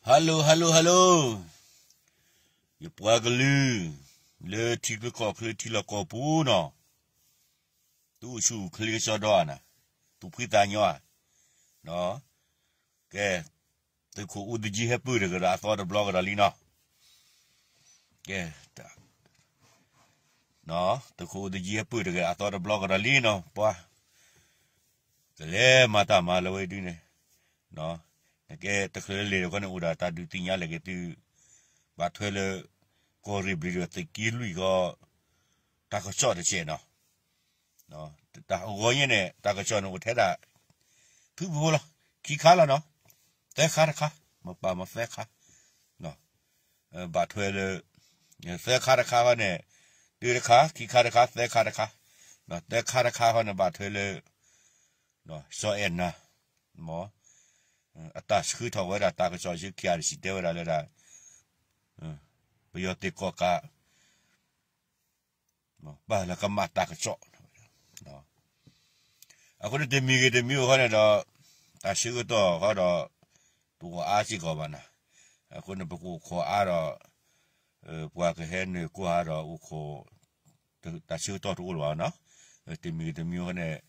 Hello hello hello, ယပှၤကလုာ် လၢထံချၢကီၢ်ချၢထံလီၢ်ကီၢ်ပူၤနီၤ, သူၣ်အိၣ်ဆူၣ်အိၣ်ချ့ကစီဒီဧါန့ၣ်, သူၣ်ဖှံသးညီဧါ, ကဲ, သုးခိၣ်အူသကၠံဟဲပၢၢ်တကဒီးအသီတဘျီကဒီးလံနီၤ, ကဲ, သုးခိၣ်အူသကၠံဟဲပၢၢ်တကဒီးအသီတဘျီကဒီးလံနီၤ, ပှၤ ကလဲၤမၤတၢ်မၤလၢဝဲဒုန့ၣ်, နကဲတချုးလၢလဲၤတခီန့ၣ် အိၣ်ဒီးတၢ်ဒုးသ့ၣ်ညါလဲၣ်က့ၤသု, ဘၣ်ထွဲလၢ ကီၢ်ရ့ၣ်ဘျ့းဒိၣ်သုးက့လွံၢ်ဃီ တၢ်ကစီၣ်တစဲးနီၤ, တၢ်ဂီၤညါန့ၣ် တၢ်ကစီၣ်န့ၣ်အိၣ်ထဲဒၣ် ဖုၣ်ဖုၣ်ဖိလီၤ, ခံခါလီၤနီၤ, သၢခါတခါ, မ့ၢ်ပာ်မ့ၢ်သၢခါ ဘၣ်ထွဲလၢ သၢခါတခါဃီန့ၣ်, တုၤတခါ, ခံခါတခါ, သၢခါတခါ, သၢခါတခါဃီန့ၣ် ဘၣ်ထွဲလၢ စီၤအဲၣ်နၤ မ့ၢ် အတၢ်ဆှၢထီၣ်ဝဲဒၣ်တၢ်ကစီၣ်ဆူ ခ့ၣ်အါတစံၣ် တဲဝဲဒၣ်လၢဒၣ် ပယီၤသုးကီၣ်ကး ဘၣ်လၢကမၣ်တၢ်ကစီၣ် အဃိန့ၣ် တမံၤဂ့ၤတမံၤဂ့ၤဃီန့ၣ်ဒီး တၢ်ဆၢကတီၢ်ဃီဒီး ပကအါစ့ၢ်ကီးဘၣ်နၤ, အဃိန့ၣ် ပကအိၣ်ခိးအါဒီး ပှၤကဟဲနုာ်ကွၢ်ဒီး အိၣ်ခိး တၢ်ဆၢကတီၢ်တအိၣ်လၢၤဘၣ်နီၤ, တမံၤဂ့ၤတမံၤဂ့ၤဃီန့ၣ်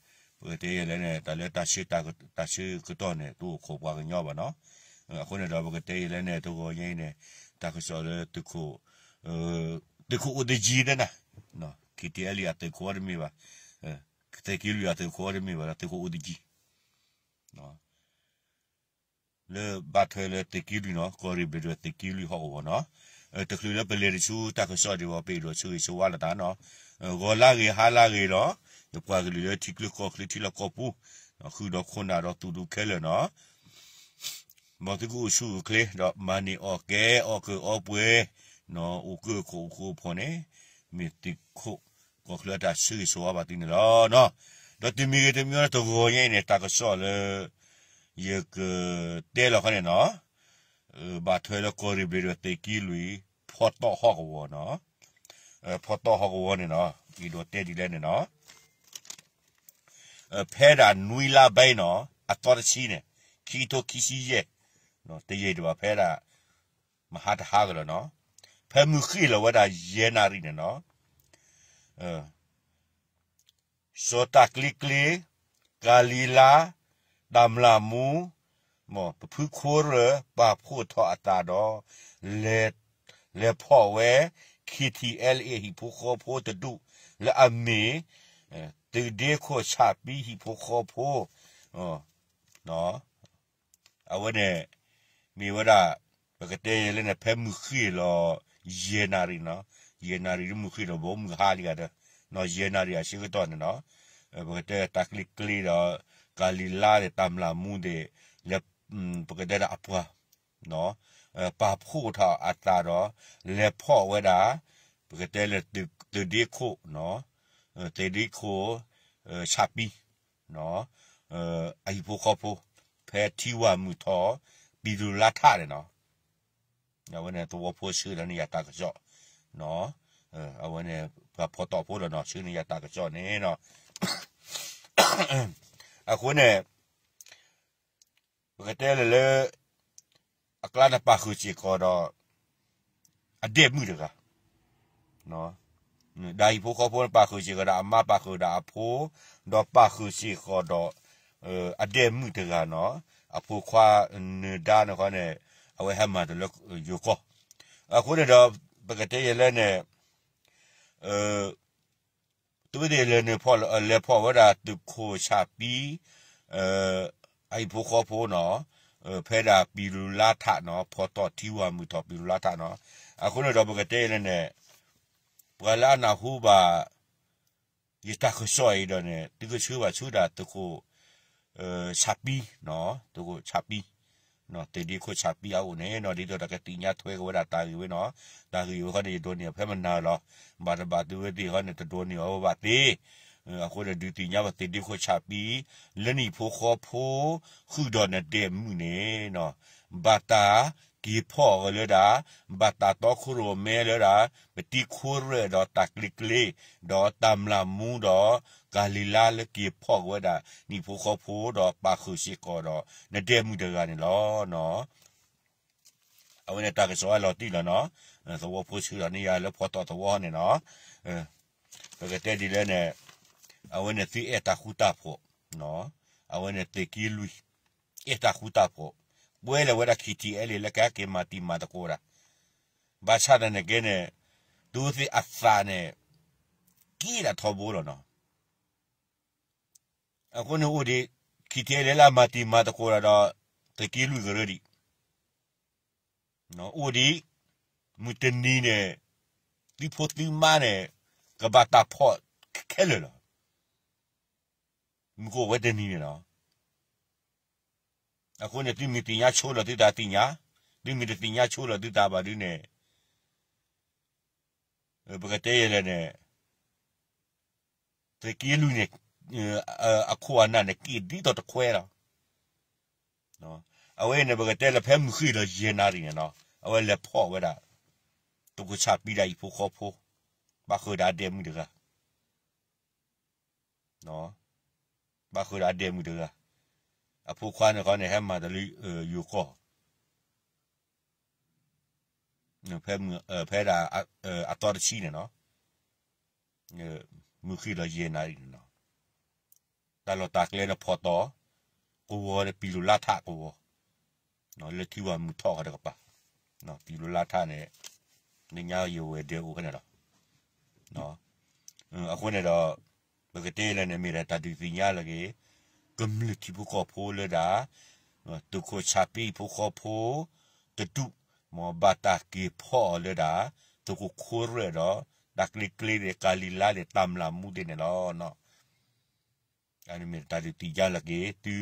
ပကတဲယဲလဲၣ်န့ၣ် တၢ်လၢ တၢ်ဆၢကတီၢ်န့ၣ် တအိၣ်ခိးပှၤကညီဘၣ်နီၤ, အဃိန့ၣ်ဒီး ပကတဲယဲလဲၣ်န့ၣ် တဂီၤညါအံၤန့ၣ် တၢ်ကစီၣ်လၢ သုးခိၣ်အိၣ်သယံၤသ့ၣ်နၤ, ခ့ၣ်ထံၣ်အဲလံ အသုးခိၣ်အီၤတမ့ၢ်ဘၣ်, သုးက့လွံၢ်အသုးခိၣ်အီၤတမ့ၢ်ဘၣ်ဒီး သုးခိၣ်အိၣ်သယံၤ လၢဘၣ်ထွဲလၢသုးက့လွံၢ်နီၤ, ကီၢ်ရ့ၣ်ဘျ့းဒိၣ်သုးက့လွံၢ်ဟီၣ်ကဝီၤနီၤ, တချုးလၢပလဲၤတဆူတၢ်ကစီၣ်ဒံးဘၣ် ပအဲၣ်ဒိးဆၢဂ့ၤဆၢဝါလိာ်သးနီၤ, ဂီၤလၢဂ့ၤဟါလၢဂ့ၤလီၤ, ယပှၤကလုာ်လၢထံချၢကီၢ်ချၢထံလီၢ်ကီၢ်ပူၤ, ဃုာ်ဒီးခိၣ်နၢ်ဒီးသူၣ်ဒူခဲလၢာ်နီၤ မ်သုကအိၣ်ဆူၣ်အိၣ်ချ့ ဒီးမၤန့ၢ်အီၣ်ကဲ အီၣ်ကၢအီပှဲၤ, အိၣ်ကၢခိၣ်အိၣ်ဃူအိၣ်ဖိးန့ၣ် မ့ၢ်သုးခိၣ်ကီၢ်ချၢအတၢ်ဆၢဂ့ၤဆၢဝါဘၣ်သုန့ၣ်လီၤ. ဒီးတမံၤဂ့ၤတမံၤဂ့ၤ တဂီၤညါအံၤန့ၣ် တၢ်ကစီၣ်လၢ ယကတဲလီၤခီန့ၣ်နီၤ, ဘၣ်ထွဲလၢကီၢ်ရ့ၣ်ဘျ့းဒိၣ်သုးက့လွံၢ် ဖီတီၣ်ဟီၣ်ကဝီၤနီၤ, ဖီတီၣ်ဟီၣ်ကဝီၤန့ၣ်နီၤ အဲၣ်ဒိးတဲဒ်လဲၣ်န့ၣ်နီၤ ဖဲဒၣ်နွံလါဘဲနီၤ အသီတဆံန့ၣ် ခံကထိခံဆံယဲၢ်, တယံာ်ဒံးဘၣ်ဖဲဒၣ် မဟါတဟါကလီၤနီၤ, ဖဲမုၢ်ဃ့ၢ်လီၤဝဲဒၣ်ယဲၢ်နၣ်ရံၣ်န့ၣ်နီၤ, စီၤတၢ်ကျ့ကျ့, ကၤလံၤလါ, တၢ်မျၢ်မူ, မ်ပဖုခိၣ်ရၢၢ် ပာ်ဖှိၣ်ထီၣ်အသးဒီး လဲၤဖီၣ်ဝဲ ခ့ၣ်ထံၣ်အဲလ်အ့ၣ် ဟံၣ်ဖိဃီဖိတဒူၣ် လၢအမ့ၢ် သုးဒ့ခိၣ်ဆၣ်ပံဟံၣ်ဖိဃီဖိ အဝဲန့ၣ် မ့ၢ်ဝဲဒၣ် ပကတဲယဲလဲၣ်န့ၣ် ဖဲမုၢ်ဃ့ၢ်လီၤ ယဲၢ်နၣ်ရံၣ်နီၤ, ယဲၢ်နၣ်ရံၣ်လၢမုၢ်ဃ့ၢ်လီၤ ဘီမုၢ်ဟါလံဂၤဒီး ယဲၢ်နၣ်ရံၣ်အဆၢကတီၢ်န့ၣ်နီၤ, ပကတဲတၢ်ကျ့ကျ့ဒီး ကၤလံၤလါဒီး တၢ်မျၢ်မူဒီး လၢ ပကတဲဒၣ်အပှၤ ပာ်ဖှိၣ်ထီၣ်အသးဒီး လဲၤဖီၣ်ဝဲဒၣ် ပကတဲလၢ သုးဒ့ခိၣ် သုးဒ့ခိၣ် ဆၣ်ပံ အဟံၣ်ဖိဃီဖိ ဖဲထံဝၢ်မုၢ်ထီၣ် ပံၤလူၤလါထးန့ၣ်နီၤ, အဝဲန့ၣ်သဝီဖိဆှၢလီၤန့ၢ်ယၤတၢ်ကစီၣ်, အဝဲန့ၣ် ပှၤဖီတီၣ်ဖိလီၤနီၤ ဆှၢန့ၢ်ယၤတၢ်ကစီၣ်န့ၣ်နီၤ, အဃိန့ၣ် ပကတဲလၢလၢ အကျါန့ၣ်ပာ်ဃုာ်စ့ၢ်ကီးဒီး အဒဲၣ်မုၣ်တဂၤ, ဒီးဟံၣ်ဖိဃီဖိန့ၣ် ပာ်ဃုာ်စ့ၢ်ကီးဒီးအမါ ပာ်ဃုာ်ဒီးအဖိ, ဒီးပာ်ဃုာ်စ့ၢ်ကီးဒီး အဒဲၣ်မုၣ်တဂၤနီၤ, အဖိခွါနၢၤဒါန့ၣ်ဃီန့ၣ် အဝဲဟဲမၤတၢ်လၢယိၤကီၢ်, အဃိန့ၣ်ဒီး ပကတဲယဲလဲၣ်န့ၣ် သုဝဲသ့ၣ်လဲၤနုာ်ဖီၣ် လဲၤဖီၣ်ဝဲဒၣ်သုးခိၣ်ဆၣ်ပံ အဟံၣ်ဖိဃီဖိနီၤ, ဖဲဒၣ်ပံၤလူၤလါထးနီၤ ဖီတီၣ်ထံဝၢ်မုၢ်ထီၣ်ပံၤလူၤလါထးနီၤ, အဃိန့ၣ်ဒီးပကတဲယဲလဲၣ်န့ၣ် ပှၤလၢအနၢ်ဟူဘၣ် ယတၢ်ကစီၣ်အံၤဒီးန့ၣ် သုကဆှၢဘၣ်ဆူဒၣ်သုးခိၣ် ဆၣ်ပံ, သုးခိၣ်ဆၣ်ပံ, သုးဒ့ခိၣ်ဆၣ်ပံအအိၣ်န့ၣ်နီၤ ဒ်သိးဒီးကသ့ၣ်ညါထွဲက့ၤဝဲဒၣ်တၢ်ဂ့ၢ်ဝဲနီၤ, တၢ်ဂ့ၢ်ဝဲဃီန့ၣ် ယဒိးန့ၢ်ဖဲမနၤလီၤ, ဘၣ်တဘၣ်သုဝဲသ့ၣ်ဃီန့ၣ် တဒိးန့ၢ်အီၤဝဲဘၣ်သ့, အဃိန့ၣ်ဒုးသ့ၣ်ညါဘၣ်သုးဒ့ခိၣ်ဆၣ်ပံ လၢနဟံၣ်ဖိဃီဖိ ဃုာ်ဒီးနဒဲၣ်မုၣ်န့ၣ်နီၤ, ဘၣ်တၢ်က့ၤဖီၣ်အီၤလၢဒၣ် ဘၣ်တၢ်တီခိၣ်ရိၣ်မဲလၢဒၣ် ပတံၤခိၣ်ရၢၢ်ဒီးတၢ်ကျ့ကျ့ ဒီးတၢ်မျၢ်မူဒီး ကၤလံၤလါလၢက့ၤဖီၣ်က့ၤဝဲဒၣ် နဟံၣ်ဖိဃီဖိဒီးပာ်ဃုာ်စ့ၢ်ကီးဒီး နဒဲၣ်မုၣ်တဂၤန့ၣ်လီၤ. အဝဲန့ၣ်တၢ်ကစီၣ်အလီၤတံၢ်လီၤနီၤ, သဝီဖိဆှၢလီၤန့ၢ်ယၤလၢဖီတီၢ်သဝီန့ၣ်နီၤ, ပကတဲဒ်လဲၣ်န့ၣ်, အဝဲန့ၣ်သုအဲၣ်တၢ်ဃူတၢ်ဖိး, အဝဲန့ၣ်သုးက့လွံၢ်, အဲၣ်တၢ်ဃူတၢ်ဖိး, ကွဲလၢာ်ဝဲဒၣ် ခံထံအဲလ့ၣ် လၢကဟဲက့ၤမၤတံၤမၤသကိးတၢ်, ဘၣ်ဆၣ်သနာ်က့န့ၣ်, တုၤသုးအသးန့ၣ်, က့ၤဒၣ်ထီဘိလီၤနီၤ. အဃိန့ၣ်အိၣ်ဒံး, ခံထံအဲလ့ၣ်လၢအမၤတံၤမၤသကိးတၢ်ဒီး, သုးက့လွံၢ်ကရၢဒံး အိၣ်ဒံး, မုၢ်တနံၤန့ၣ်, သုဖိသုမါန့ၣ်, ကဘၣ်တၢ်ဖီၣ်ခဲလၢာ်လီၤ. မုၢ်ကအိၣ်ဝဲတနံၤန့ၣ်လီၤ. အဃိန့ၣ်သုမ့ၢ်သ့ၣ်ညါဆိလီၤသုသးသ့ၣ်ညါ, သုမ့ၢ်တသ့ၣ်ညါဆိလီၤသုသးဘၣ်ဒုန့ၣ်, ပကတဲယဲလဲၣ်န့ၣ်, သုးက့လွံၢ်န့ၣ်, အခိၣ်အနၢ်န့ၣ် က့ၤဒ်သိးတခွဲလီၤ. အဝဲန့ၣ် ပကတဲလၢဖဲမုၢ်ဃ့ၢ်ဒီး ယဲၢ်နၣ်ရံၣ်န့ၣ်နီၤ, အဝဲလဲၤဖီၣ်ဝဲဒၣ်, သုးခိၣ်ဆၣ်ပံဒီးအဟံၣ်ဖိဃီဖိ, ဘၣ်ဃုာ်ဒီးအဒဲမုၣ်တဂၤ, ဘၣ်ဃုာ်ဒီးအဒဲမုၣ်တဂၤ, အဖိခွါန့ၣ်ဃီန့ၣ် ဟဲမၤတၢ်လၢယိၤကီၢ် ဖဲဒၣ်အသီတဆံန့ၣ်နီၤ, မုၢ်ဃ့ၢ်ဒီးယဲၢ်နၣ်ရံၣ်န့ၣ်နီၤ, တၢ်လီၢ်တၢ်ကျဲန့ၣ်ဖီၣ်တီၢ်, ကဝီၤန့ၣ် ပံၤလူၤလါထးကဝီၤ, လၢထံဝၤမုၢ်ထီၣ်ဃီတကပၤ, ပံၤလူၤလါထးန့ၣ်, နညါယဝဲၤဒၢးအိၣ်ဖဲန့ၣ်လီၤ. အဃိန့ၣ်ဒီး, ပကတဲလဲၣ်န့ၣ် မ့ၢ်ဒၣ်တၢ်ဒုးသ့ၣ်ညါလၢက့ၤ, ကမျၢၢ်ထံဖိကီၢ်ဖိလၢဒၣ်, သုးခိၣ်ဆၣ်ပံဖိဃီဖိ, တဒူၣ်, မ်ဘၣ်တၢ်က့ၤဖီၣ်အီၤလၢဒၣ်, သုးခိၣ်ခိၣ်ရၢၢ်ဒီး, တၢ်ကျ့ကျ့သ့ၣ်ကၤလံၤလါသ့ၣ်တၢ်မျၢ်မူသ့ၣ်န့ၣ်လီၤ. အန့ၣ်မ့ၢ်တၢ်ဒုးသ့ၣ်ညါလၢက့ၤသု,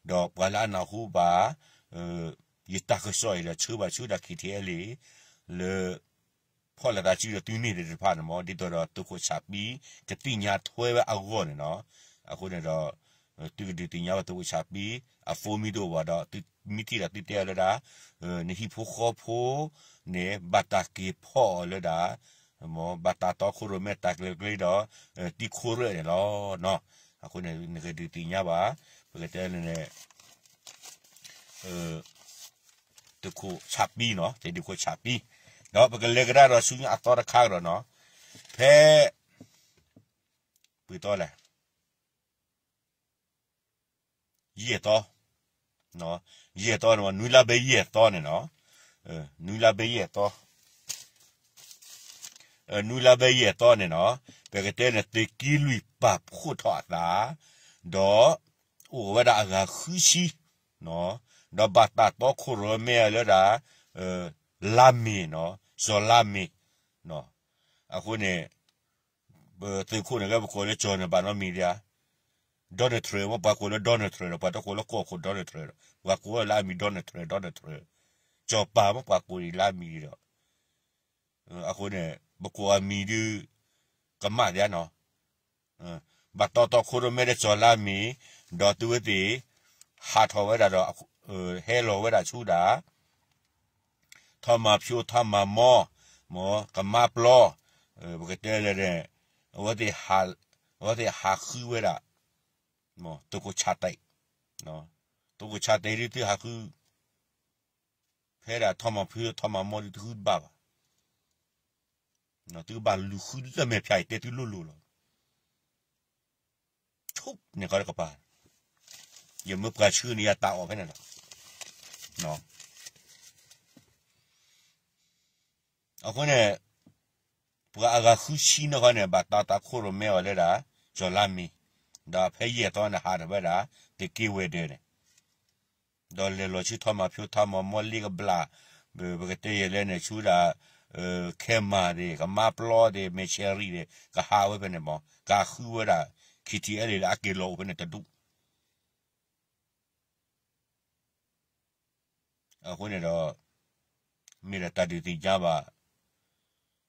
ဒီးပှၤလၢအနၢ်ဟူဘၣ်, ယတၢ်ကစီၣ်အံၤဒီးဆၢဘၣ်ဆၢဒၣ် ခံထံအဲလ့ၣ်, လၢ, ဖီၣ်လိာ်သးစုဒီးသုန့ၣ်သ့ၣ်တဖၣ်န့ၣ်မ့ၢ် ဒ်သိးဒီးသုးခိၣ်ဆၣ်ပံကသ့ၣ်ညါထွဲဝဲအဂီၢ်န့ၣ်နီၤ, အဃိန့ၣ်ဒီး, သုကဒုးသ့ၣ်ညါဘၣ်သုးခိၣ်ဆၣ်ပံ, အ phone မ့ၢ်တအိၣ်ဘၣ်ဒီး, မ့ၢ်ထံၣ်ဒီးသုတဲအီၤလၢဒၣ်, နဟံၣ်ဖိဃီဖိ, န့ၣ်ဘၣ်တၢ်က့ၤဖီၣ်အီၤလၢဒၣ်, မ်ဘၣ်တၢ်တီခိၣ်ရိၣ်မဲတၢ်ကျဲၤကျဲဒီး, ထံခိၣ်ရၢၢ်န့ၣ်လီၤ. အဃိန့ၣ် နကဒုးသ့ၣ်ညါဘၣ်, ပကတဲန့ၣ်, သုးခိၣ်ဆၣ်ပံနီၤ, သုးခိၣ်ဆၣ်ပံ, ဒီးပကလဲၤကဒါဒီးဆူညါအသီတခါကဒီးနီၤ, ဖဲ, ပှဲၤသီလဲၣ် ယဲၢ်သီ, ယဲၢ်သီန့ၣ် နွံလါဘဲယဲၢ်သီန့ၣ်နီၤ, နွံလါဘဲယဲၢ်သီ, နွံလါဘဲယဲၢ်သီန့ၣ်နီၤ, ပကတဲန့ၣ် သုးက့လွံၢ်ပာ်ဖှိၣ်ထီၣ်အသး, ဒီး, အိၣ်ဝဲဒၣ်အဂၤဃုဆံ, ဒီးဘၣ်တၢ်တီခိၣ်ရိၣ်မဲအီၤလၢဒၣ်, လါမ့ၤနီၤ, စီၤလါမ့ၤ, အဃိန့ၣ် ပသုးခိၣ်န့ၣ် ကဲပကိးလၢကၠီၤန့ၣ် ဘၣ်နီတမံၤဒံးဧါ, Donald Trump မ့ၢ်ပှၤကိးလၢ Donald Trump ဒီး ပှၤတကိးလၢကီၢ်ခိၣ် Donald Trump ဒီး ပှၤကိးလၢအမံၤ Donald Trump, Donald Trump, ကၠီၤပၤမ့ၢ်ပှၤကိးဒံးလၢအမံၤဒီး, အဃိန့ၣ် ပကိးအမံၤဒုး, ကမၣ်ဒံးဧါနီၤ, ဘၣ်တီတီခိၣ်ရိၣ်မဲဒီးကၠီၤလါမ့ၤ, ဒီးသုဝဲသ့ၣ်, ဟးထီၣ်ဝဲဒၣ်ဒီး, ဟဲလီၤဝဲဒၣ်ဆူဒၣ် ထီၣ်မၤဖၠိထီၣ်မၤမီ, မ်ကမါပျီ, ပကတဲလဲၣ်န့ၣ်, အဝဲသ့ၣ်, အဝဲသ့ၣ်ဟးဃုဝဲဒၣ်, သုးခိၣ်ဆၣ်တဲ, သုးခိၣ်ဆၣ်တဲဒ်သုဟးဃု, ဖဲဒၣ်ထီၣ်မၤဖၠိထီၣ်မၤမီဒ်သုဃုတဘၣ်ဘၣ်, သုကဘၣ်လူၤဃုလၢမဲာ်ဖၠးအံၤတဲသုလိၤလိၤလီၤ. ဆိန့ၣ်ကီးတကပၤ, ယမ့ၢ်ပှၤဆှၢန့ၢ်ယၤတၢ်အီၣ်ဖဲန့ၣ်လီၤ. အဃိန့ၣ်, ပှၤအဂၤဃုဆံန့ၣ်ဃီန့ၣ် ဘၣ်တီတီခိၣ်ရိၣ်မဲအီၤလၢဒၣ်, ကၠီၤလါမ့ၤ, ဒီးဖဲယဲၢ်သီန့ၣ်ဟးထီၣ်ဝဲဒၣ်, သုးက့ဝဲၤဒၢးန့ၣ် ဒီးလဲၤလီၤဆူထီၣ်မၤဖၠိထီၣ်မၤမီလ့ကဘျၣ်, ပကတဲယဲၢ်လဲၣ်န့ၣ် ဆူဒၣ်, ခဲမၤသ့ၣ် ကမါပျီသ့ၣ် မဲာ်ဆဲးရံၣ်သ့ၣ် ကဟးဝဲဖဲန့ၣ်မး ကဃုဝဲဒၣ်, ခံထံအဲလ့ၣ်လၢအက့ၤလီၤအိၣ်ဖဲန့ၣ်တဒူၣ် အဃိန့ၣ်ဒီး, မ့ၢ်ဒၣ်တၢ်ဒုးသ့ၣ်ညါဘၣ်,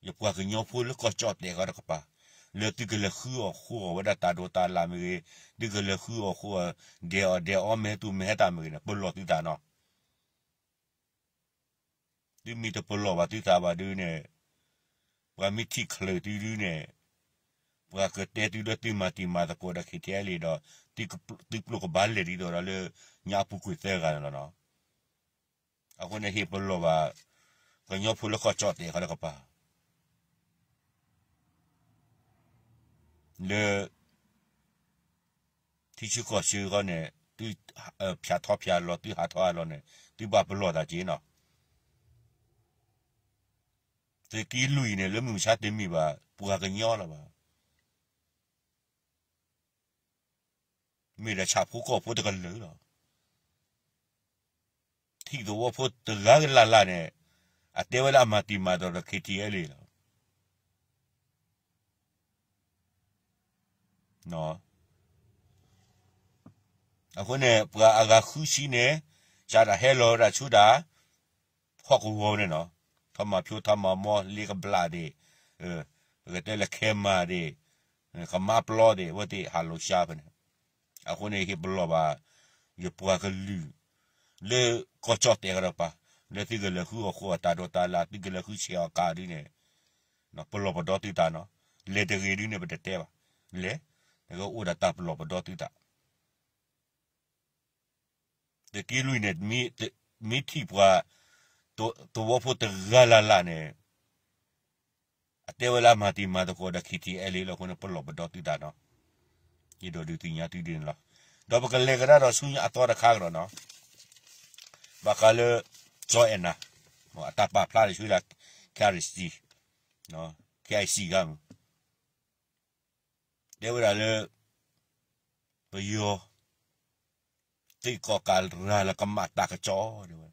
ယပှၤကညီဖိလၢကီၢ်ကၠီၣ်တဲာ်ဃီတကပၤ, လၢသုကလဲၤဃုအီၣ်ဃုအီၣ်ဝဲဒၣ်တၢ်ဒိးတၢ်လၣ်မ့ၢ်ဂ့ၤ, သုကလဲၤဃုအီၣ်ဃုအီၣ်, ဒဲးအီၣ်ဒဲးအီမဲာ်သူမဲာ်ဟဲတၢ်မ့ၢ်ဂ့ၤန့ၣ် ပလီၢ်သုသးနီၤ သုမ့ၢ်တပလီၢ်ဘၣ်သုသးဘၣ်ဒုန့ၣ်, ပှၤမ့ၢ်ထံၣ်ချုးသုဒုန့ၣ်, ပှၤကတဲသုလၢသုမၤတံၤမၤသကိးဒီး ခံထံအဲလ့ၣ်ဒီး, သုပျိၢ်ကဘၣ်လဲၤဒ်သိးဒီးလၢ, ညၣ်အပူၤကွံာ်သၢဂၤန့ၣ်လီၤနီၤ. အဃိန့ၣ်ဟ့ၣ်ပလီၢ်ဘၣ်, ကညီဖိလၢကီၢ်ကၠီၣ်တဲာ်ဃီတကပၤ လၢ ထံဆၢကီၢ်ဆၢဃီန့ၣ် သုဖၠးထီဖၠးလီၤ သုဟးထီဟးလီၤန့ၣ် သုဘၣ်ပလီၢ်သးက့ၤနီၤ. သုးက့လွံၢ်န့ၣ် လၢမုၢ်မဆါတမ့ၢ်ဘၣ် ပှၤကညီလၢၤဘၣ်. မ့ၢ်ဒီးဆၣ်ဖိကီၢ်ဖိတကလုာ်လီၤ. ထံၣ်သဝီဖိတဂၤလၢ်လၢ်န့ၣ် အတဲဝဲလၢအမၤတံၤမၤသကိးဒီး ခ့ထံအဲလ့ၣ်လီၤ. အဃိန့ၣ် ပှၤအဂၤဃုဆံန့ၣ် စးဒၣ်ဟဲလီၤဝဲဒၣ်ဆူဒၣ် ဟီၣ်ကဝီၤန့ၣ်နီၤ, ထီမၤဖၠိ ထီမၤမီ လ့ကဘျးဒ့ၣ်, ပကတဲလၢခဲမၤဒ့ၣ်, ကမါပျီဒ့ၣ် အဝဲသ့ၣ်ဟးလိာ်စှၤဖဲန့ၣ်. အဃိန့ၣ် ဟ့ၣ်ပလီၢ်ဘၣ် ယပှၤကလုာ် လၢကီၢ်ကၠီၣ်တဲာ်ကဒီးပၤ လၢသုကလဲၤဃုအီၣ်ဃုအီၣ်တၢ်ဒိးတၢ်လၢ် သုကလဲၤဃုဆဲးအီၣ်ကးဒုန့ၣ် ပလီၢ်ပဒီသုသးနီၤ. လဲၤတဂ့ၤဒုန့ၣ် ပတတဲဘၣ်. လဲၤ နကအိၣ်ဒီးတၢ်ပလီၢ်ပဒီသုသး သုးက့လွံၢ်န့ၣ် မ့ၢ်ထံၣ်ပှၤ သဝီဖိတဂၤလၢ်လၢ်န့ၣ် အတဲဝဲလၢအမၤတံၤမၤသကိးဒီး ခ့ထံအဲလ့ၣ်လီၤ. အဃိန့ၣ် ပလီၢ်ပဒီသုသးနီၤ. ယဒိးဒုးသ့ၣ်ညါသုဒ်န့ၣ်လီၤ. ဒီးပကလဲၤကဒါဒီးဆူညါအသီတခါကဒီးနီၤ, ဘၣ်ဃးလၢ ကၠီအဲၣ်နၤ အတၢ်ပာ်ဖျါတဆူဒၣ် KIC, KIC ဂၤမုၢ် တဲဝဲဒၣ်လၢ ပယီၤ သ့ၣ်ကီးကးရၤလၢကမၣ်တၢ်ကစီၣ်,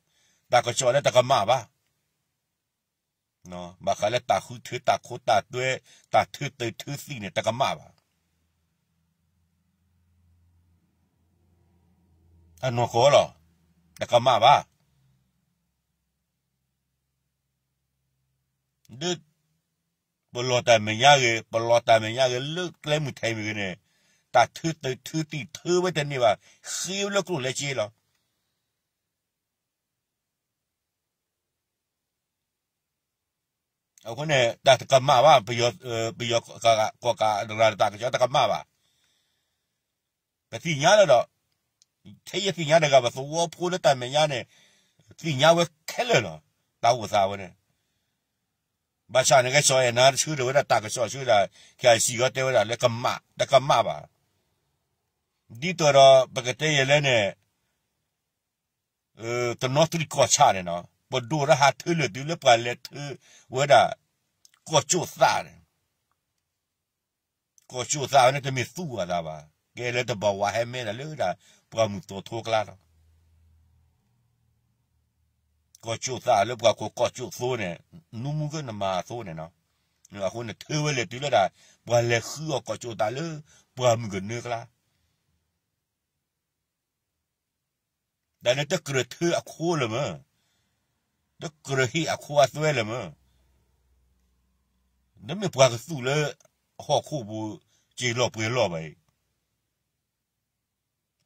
တၢ်ကစီၣ်လၢတကမၣ်ဘၣ်. ဘၣ်ဃးလၢတၢ်ဃုထၢတၢ်ခိတၢ်သွဲ တၢ်ထုသုးထုသံၣ်န့ၣ် တကမၣ်ဘၣ်. အနီၢ်ကီၢ်လီၤ, တကမၣ်ဘၣ်. ဒ် ပလီၢ်တၢ်မဲာ်ညါဂ့ၤ, ပလီၢ်တၢ်မဲာ်ညါဂ့ၤ လၢကျဲမုၢ်ထဲမ့ၢ်ဂ့ၤန့ၣ်, တၢ်ထုသုးထုသံၣ်ထုဝဲတန့ၢ်ဘၣ်, ဃ့ဝဲလၢကျိၣ်လၢစ့လီၤ. အဃိန့ၣ် တၢ်တကမၣ်ဘၣ်, ပယီၤကီးကးရၤတၢ်ကစီၣ်တကမၣ်ဘၣ်. ပသ့ၣ်ညါလၢဒီး ထဲယသ့ၣ်ညါတဂၤဘၣ်, သဝီဖိလၢတၢ်မဲာ်ညါန့ၣ် သ့ၣ်ညါဝဲခဲလၢာ်လီၤ. တၢ်အိၣ်သးဝဲန့ၣ် ဘၣ်ဆၣ်န့ၣ် ကၠီအဲၣ်နၤတဆၢဒီးဝဲဒၣ်တၢ်ကစီၣ်ဆၢဒၣ် KIC ဂီၢ်တဲဝဲဒၣ်လၢကမၣ်, တကမၣ်ဘၣ်. ဒ်သိးဒီးပကတဲယဲလဲၣ်န့ၣ် တနီသရံၣ်ကီၢ်ဆၣ်န့ၣ်နီၤ, ပဒိၣ်ဒီးဟးထၢလၢာ်တုၤလၢပှၤလဲၤထၢဝဲဒၣ် ကီၢ်ကၠိၣ်သးန့ၣ်, ကီၢ်ကၠိၣ်သးဝဲန့ၣ် တမ့ၢ်သူၣ်အသးဘၣ်, ကဲလၢတဘၣ်ဝးဟဲမဲဒၣ်လၢဒၣ် ပှၢ်မုၢ်သီထိကျါလီၤ. ကီၢ်ကၠိၣ်သးလၢပှၤကိးကီၢ်ကၠိၣ်သိန့ၣ်, နူမူကနမၤအသိန့ၣ်နီၤ, အဃိန့ၣ်ထၢဝဲလဲၤတုၤလၢဒၣ် ပှၤလဲၤဃုအီၣ်ကီၢ်ကၠိၣ်သးလၢ ပှၢ်မုၢ်ကနၢကျါ တၢ်န့ၣ်တကြၢးထၢအခိလၢၤမ့ၢ်, တကြၢးဟ့ၣ်အခိအသွဲလၢၤမ့ၢ်, နမ့ၢ်ပှၤကသူၣ်လၢအဟီၣ်ခိၣ်ပူၤ စ့လီၤပှဲၤလီၤဘၣ်အံၤ,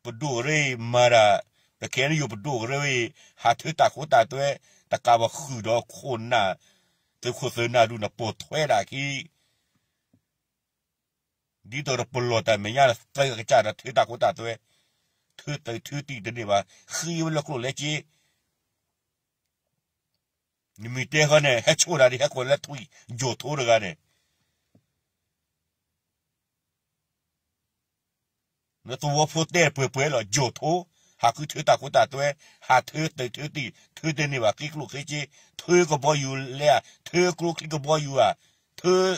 ပဒိၣ်ကရၢမၤတၢ်, ပခဲအံၤယိာ်ပဒိၣ်ကရၢအံၤ ဟးထၢတၢ်ခိတၢ်သွဲ, တကးဘၣ်ဃုာ်ဒီးခိၣ်နၢ်, သုးခိၣ်သုးနၢ်ဒူၣ်န့ၣ် ပိာ်ထွဲဒၣ်ခံ ဒ်သိးဒီးပလီၢ်တၢ်မဲာ်ညါ သၢကစၢ်ဒီးထၢတၢ်ခိတၢ်သွဲ, ထၢသုးထၢသံၣ်တန့ၢ်ဘၣ်, ဃ့ဝဲလၢကျိၣ်လၢစ့, နမ့ၢ်တဲဃီန့ၣ် ဟဲဆိၣ်ဒၣ်ဒ်ဟဲကိးလၢထွံၣ်ယိာ်ထိတဂၤန့ၣ်, နသဝီဖိတဲပှဲၤပှဲၤလီၤ ယိာ်ထိ, ဟးဃုထၢတၢ်ခိတၢ်သွဲ, ဟးထၢသုးထၢသံၣ် ထၢတန့ၢ်ဘၣ် ဃ့ကျိၣ်ဃ့စ့, ထၢကဘီယူၤလဲဧါ, ထၢကျိချံကဘီယူၤဧါ, ထၢ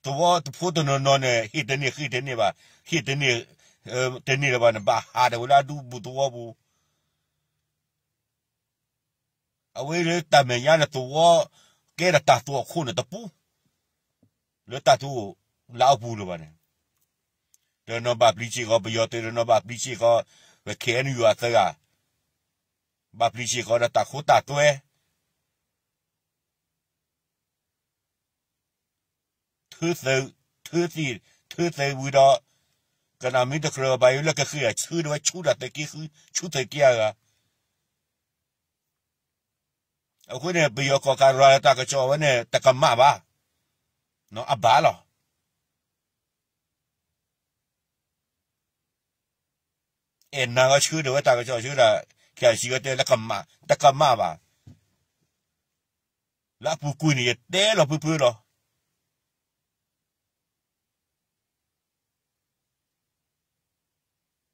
သဝီဖိတနီၤနီၤန့ၣ် ဟ့ၣ်တန့ၢ်ဃ့တန့ၢ်ဘၣ်, ဟ့ၣ်တန့ၢ်, တန့ၢ်လၢၤဘၣ်န့ၣ် ဘၣ်ဟးဒၣ်ဝဲလၢအဒူပူၤသဝီပူၤ အဝဲလၢတၢ်မဲာ်ညါန့ၣ်သဝီ ကဲဒီးတၢ်သွၣ်ခိၣ်န့ၣ်တပူၤ လၢတၢ်သူၣ်လၢအပူၤလၢၤဘၣ်န့ၣ်, တနီၤဘၣ်ပျံၤစ့ၢ်ကီး ပယီၤသုး တနီၤဘၣ်ပျံၤစ့ၢ်ကီး ပ ခ့အဲၣ်ယူၣ် အသဂၢၢ်, ဘၣ်ပျံၤစ့ၢ်ကီးဒီးတၢ်ခိတၢ်သွဲ ထၢသုး, ထၢသံၣ်, ထၢသုးဝံၤဒီး ကနၣ်မ့ၢ်တကြၢးဘၣ်အံၤလၢကဃ့ၢ်ဆၢဒၣ်ဝဲ ဆူဒၣ်သုးက့ဃု, ဆူသုးက့အဂၤ, အဃိန့ၣ် ပယီၤကီၢ်ကးရၤလၢတၢ်ကစီၣ်ဝဲန့ၣ် တကမၣ်ဘၣ်, အဘၣ်လီၤ. အဲၣ်နၤဂီၢ်ဆၢဒၣ်ဝဲတၢ်ကစီၣ်ဆၢဒၣ် ခဲအံၤစံးဝဲတဲလၢကမၣ်, တကမၣ်ဘၣ်. လၢအပူၤကွံာ်န့ၣ် ယတဲလီၤဖုဖုလီၤ.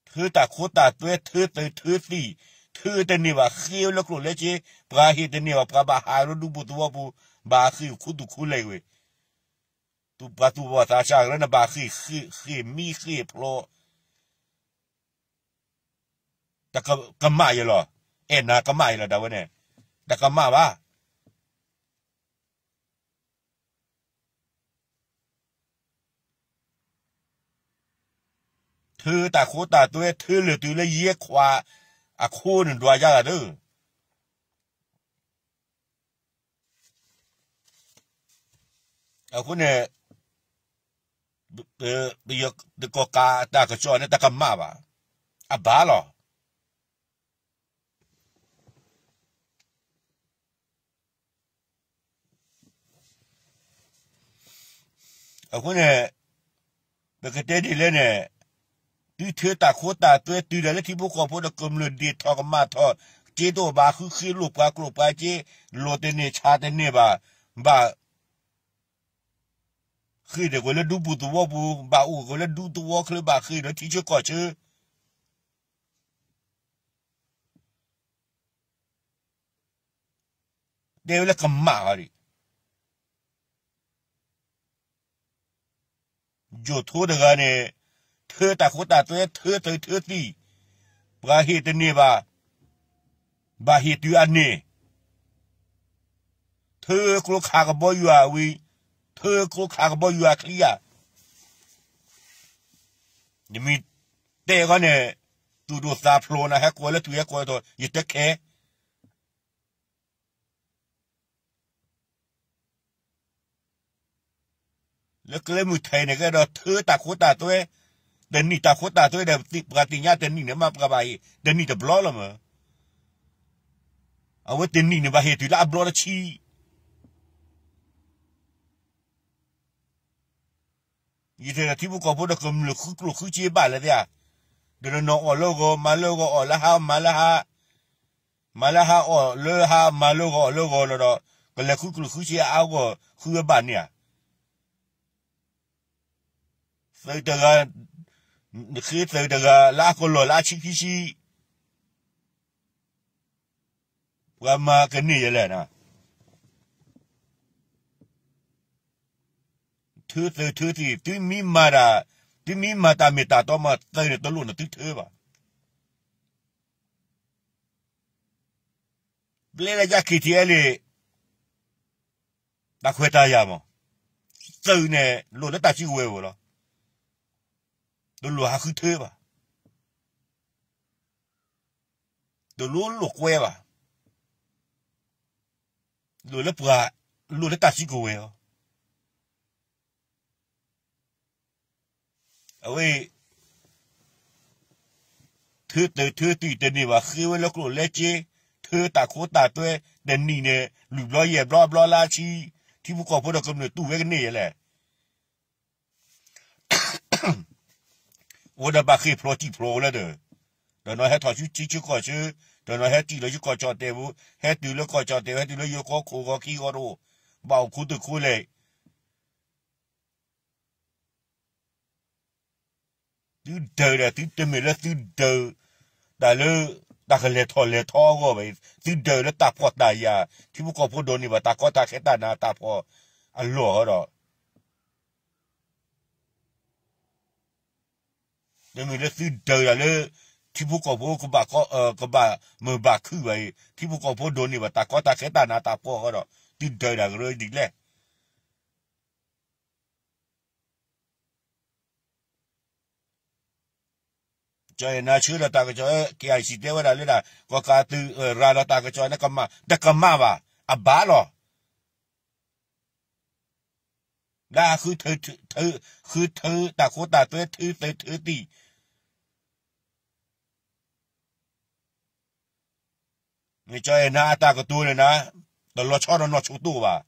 ထၢတၢ်ခိတၢ်သွဲ ထၢသုးထၢသံၣ်, ထၢတန့ၢ်ဘၣ် ဃ့ဝဲလၢကျိၣ်လၢစ့, ပှၤဟ့ၣ်တန့ၢ်ဘၣ် ပှၤဘၣ်ဟးလၢဒူပူၤသဝီပူၤ, ဘၣ်ဃ့ၢ်ခူသူၣ်ခူလဲၢ်ဝဲ, ပှၤသူၣ်ဘီၣ်သးစၢ်ကရၢန့ၣ် ဘၣ်ဃ့ၢ်ဃ့ၢ်မံဃ့ၢ်ဖျိး, တကမၣ်ယလီၤ, အဲၣ်နၤကမၣ်ယလီၤ ဒၣ်ဝဲန့ၣ်, တကမၣ်ဘၣ်. ထၢတၢ်ခိတၢ်သွဲ ထၢလၢာ်တုၤလၢယဲၢ်ခွးအခိန့ၣ် ဒွးယါဂၤသၢ. အဃိန့ၣ် ပယီၤတကီၢ်ကးတၢ်ကစီၣ်န့ၣ် တကမၣ်ဘၣ်, အဘၣ်လီၤ. အဃိန့ၣ် ပကတဲဒ်လဲၣ်န့ၣ်, သုထၢတၢ်ခိတၢ်သွဲတုၤဒၣ်လၢထံဖိကီၢ်ဖိဒီးကမျၢၢ်ဒ့ၣ်ထီၣ်ကမၣ်ထီၣ်, စ့တအိၣ်ဘၣ် ဃုဃ့လိာ်ပှၤကျိာ်ပှၤစ့, လိာ်တန့ၢ်ဆးတန့ၢ်ဘၣ်, ဘၣ် ဃ့ၢ်ဒၣ်ကွံာ်လၢဒူပူၤသဝီပူၤ, ဘၣ်အိၣ်ကွံာ်လၢဒူသဝီချၢ, ဘၣ်ဃ့ၢ်ဒီးထံဆၢကီၢ်ဆၢ, တဲဝဲလၢကမၣ်အီၤဒံး. ယိၤထိတဂၤန့ၣ် ထၢတၢ်ခိတၢ်သွဲ ထၢသုးထၢသံၣ်, ပှၤဟ့ၣ်တန့ၢ်ဘၣ်, ဘၣ်ဟ့ၣ်တုၤအန့ၢ်, ထၢကျိခးကဘီယူၤအဝံၤ, ထၢကျိခးကဘီယူၤအချံဧါ. နမ့ၢ်တဲဃီန့ၣ် သူၣ်ဒိၣ်သးဖျိးနၤ ဟဲကွၢ်လၢထူၣ်ဟဲကွၢ်ထီၣ် ယတခဲ လၢကျဲမုၢ်ထဲးန့ၣ်ကဲဒီး ထၢတၢ်ခိတၢ်သွဲ, တနံၣ်တၢ်ခိတၢ်သွဲဒီး ပှၤသ့ၣ်ညါတနံၣ်န့ၣ်မး ပှၤဘၣ်ဟ့ၣ် တနံၣ်တဘျီလီၤမး. အဝဲတနံၣ်န့ၣ်ဘၣ်ဟ့ၣ်တုၤလၢအဘျီတဆံ ယတဲဒီးထံဖိကီၢ်ဖိဒီးကမျၢၢ်ဃုကျိၣ်ဃုစ့ဘၣ်လၢသ့ဧါ, ဒီးနီၢ်အီၣ်လၢဂီၤ မၤလၢဂီၤ အီၣ်လၢဟါ မၤလၢဟါ, မၤလၢဟါအီၣ်လၢဟါ မၤလၢဂီၤအီၣ်လၢဂီၤလီၤဒီး ကလဲၤဃုကျိၣ်ဃုစ့အါဂီၢ်ဃုဝဲဘၣ်န့ၣ်ဧါ. သုးတဂၤ, ဃ့သုးတဂၤ လၢအကလီၢ်လၢအဆံခံဆံ, ပှၤမၤကန့ၢ်ယဲလဲၣ်နၤ. ထၢသုးထၢသံၣ် သုမ့ၢ်မၤတၢ်, သုမ့ၢ်မၤတၢ်မ့ၢ်တၢ်တီမး သုးန့ၣ်တလိၣ်န့ၣ်သုထၢဘၣ်. ဘျဲလၢယါ ခံထံအဲလ့ၣ် တၢ်ခွဲးတၢ်ယာ်မး, သုးန့ၣ်လိၣ်လၢတၢ်စုကဝဲၤဧိၤလီၤ. တလိၣ်ဟးဃုထၢဘၣ်, တလိၣ်လိာ်ကွဲဘၣ်, လိၣ်လၢပှၤ, လိၣ်လၢတၢ်စုကဝဲၤအီၤ. အဝဲ ထၢသုးထၢသံၣ်တန့ၢ်ဘၣ် ဃ့ဝဲလၢကျိၣ်လၢစ့, ထၢတၢ်ခိတၢ်သွဲ, တနံၣ်န့ၣ် လွံၢ်ဘျီယဲၢ်ဘျီဘျီလၢဆံ, ထံဖိကီၢ်ဖိဒီးကမျၢၢ်တူၢ်ဝဲကန့ၢ်ယဲလဲၣ်. အိၣ်ဒီးဘၣ်ဃ့ၢ်ဖျိးစံၣ်ဖျိးလၢဒီး, ဒီးနီၢ်ဟဲထီၣ်ဆူထံဆၢကီၢ်ဆၢ, ဒီးနီၢ်ဟဲစံၣ်လီၤဆူကီၢ်ကၠီၣ်တဲာ်ပူၤ, ဟဲတုၤလၢကီၢ်ကၠီၣ်တဲာ် ဟဲတုၤလၢယိၤကီၢ်ခိၣ်ဂီၤခံဂီၤတအိၣ်, ဘၣ်အိၣ်ခူသူၣ်ခူလဲၣ် သုဒုးဒီး သုတမ့ၢ်လၢသုဒုး တၢ်လၢ တၢ်ကလဲၤထီၣ်လဲၤထီအဂီၢ်ဘၣ်, သုဒုးလၢတၢ်ဖှီၣ်တၢ်ယာ်, ထံဖိကီၢ်ဖိဒိးန့ၢ်ဘၣ်တၢ်ကီတၢ်ခဲတၢ်နးတၢ်ဖှီၣ်အလီၢ်ဒီး တမ့ၢ်လၢသုဒုးတၢ်လၢ ထံဖိကီၢ်ဖိ ကဘၣ်မုာ်ဘၣ်ခုၣ်ဘၣ်အံၤ, ထံဖိကီၢ်ဖိဒိးန့ၢ်ဘၣ်တၢ်ကီတၢ်ခဲတၢ်နးတၢ်ဖှီၣ်အဃိဒီး သုဒုးတၢ်ကရၢဒ်လဲၣ်. ကၠီအဲၣ်နၤဆှၢဒီးတၢ်ကစီၣ် KIC တဲဝဲဒၣ်လၢဒၣ် ကီၢ်ကးသုးရၤလီၤတၢ်ကစီၣ်န့ၣ် တကမၣ်ဘၣ်, အဘၣ်လီၤ. လၢအဃုထၢ ဃုထၢတၢ်ခိတၢ်သွဲ ထၢသုးထၢသံၣ် မ့ၢ်ကၠီအဲၣ်နၤအတၢ်ကတိၤန့ၣ်နၤ, တလီၤဆီဒီးနီၢ်ဆိၣ်တိၣ်ဘၣ်.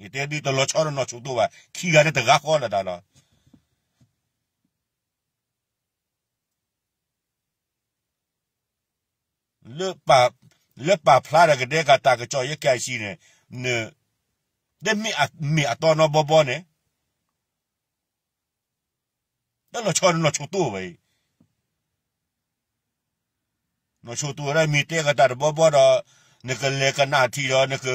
ယတဲဒုးတလီၤဆီဒီးနီၢ်ဆိၣ်တိၣ်ဘၣ်, ခံဂၤန့ၣ်တဂၤဃီလၢၤတၢ်လီၤ. လၢပၢ်, လၢပာ်ဖျါဒီးကဒဲကၤတၢ်ကစီၣ်ယဲ ခ့ၣ်အၣ်စံၣ်န့ၣ်, န, တမ့ၢ်အမ့ၢ်အတီနီဘီဘီန့ၣ်, တၢ်လီၤဆီနီၢ်ဆိတိၢ်ဘၣ်အံၤ, နီၢ်ဆိတိၢ်ဝဲဒၣ်မ့ၢ်တဲကတၢ်တဘီဘီဒီး, နကလဲၤကနၣ်ထံၣ်ဒီး နက,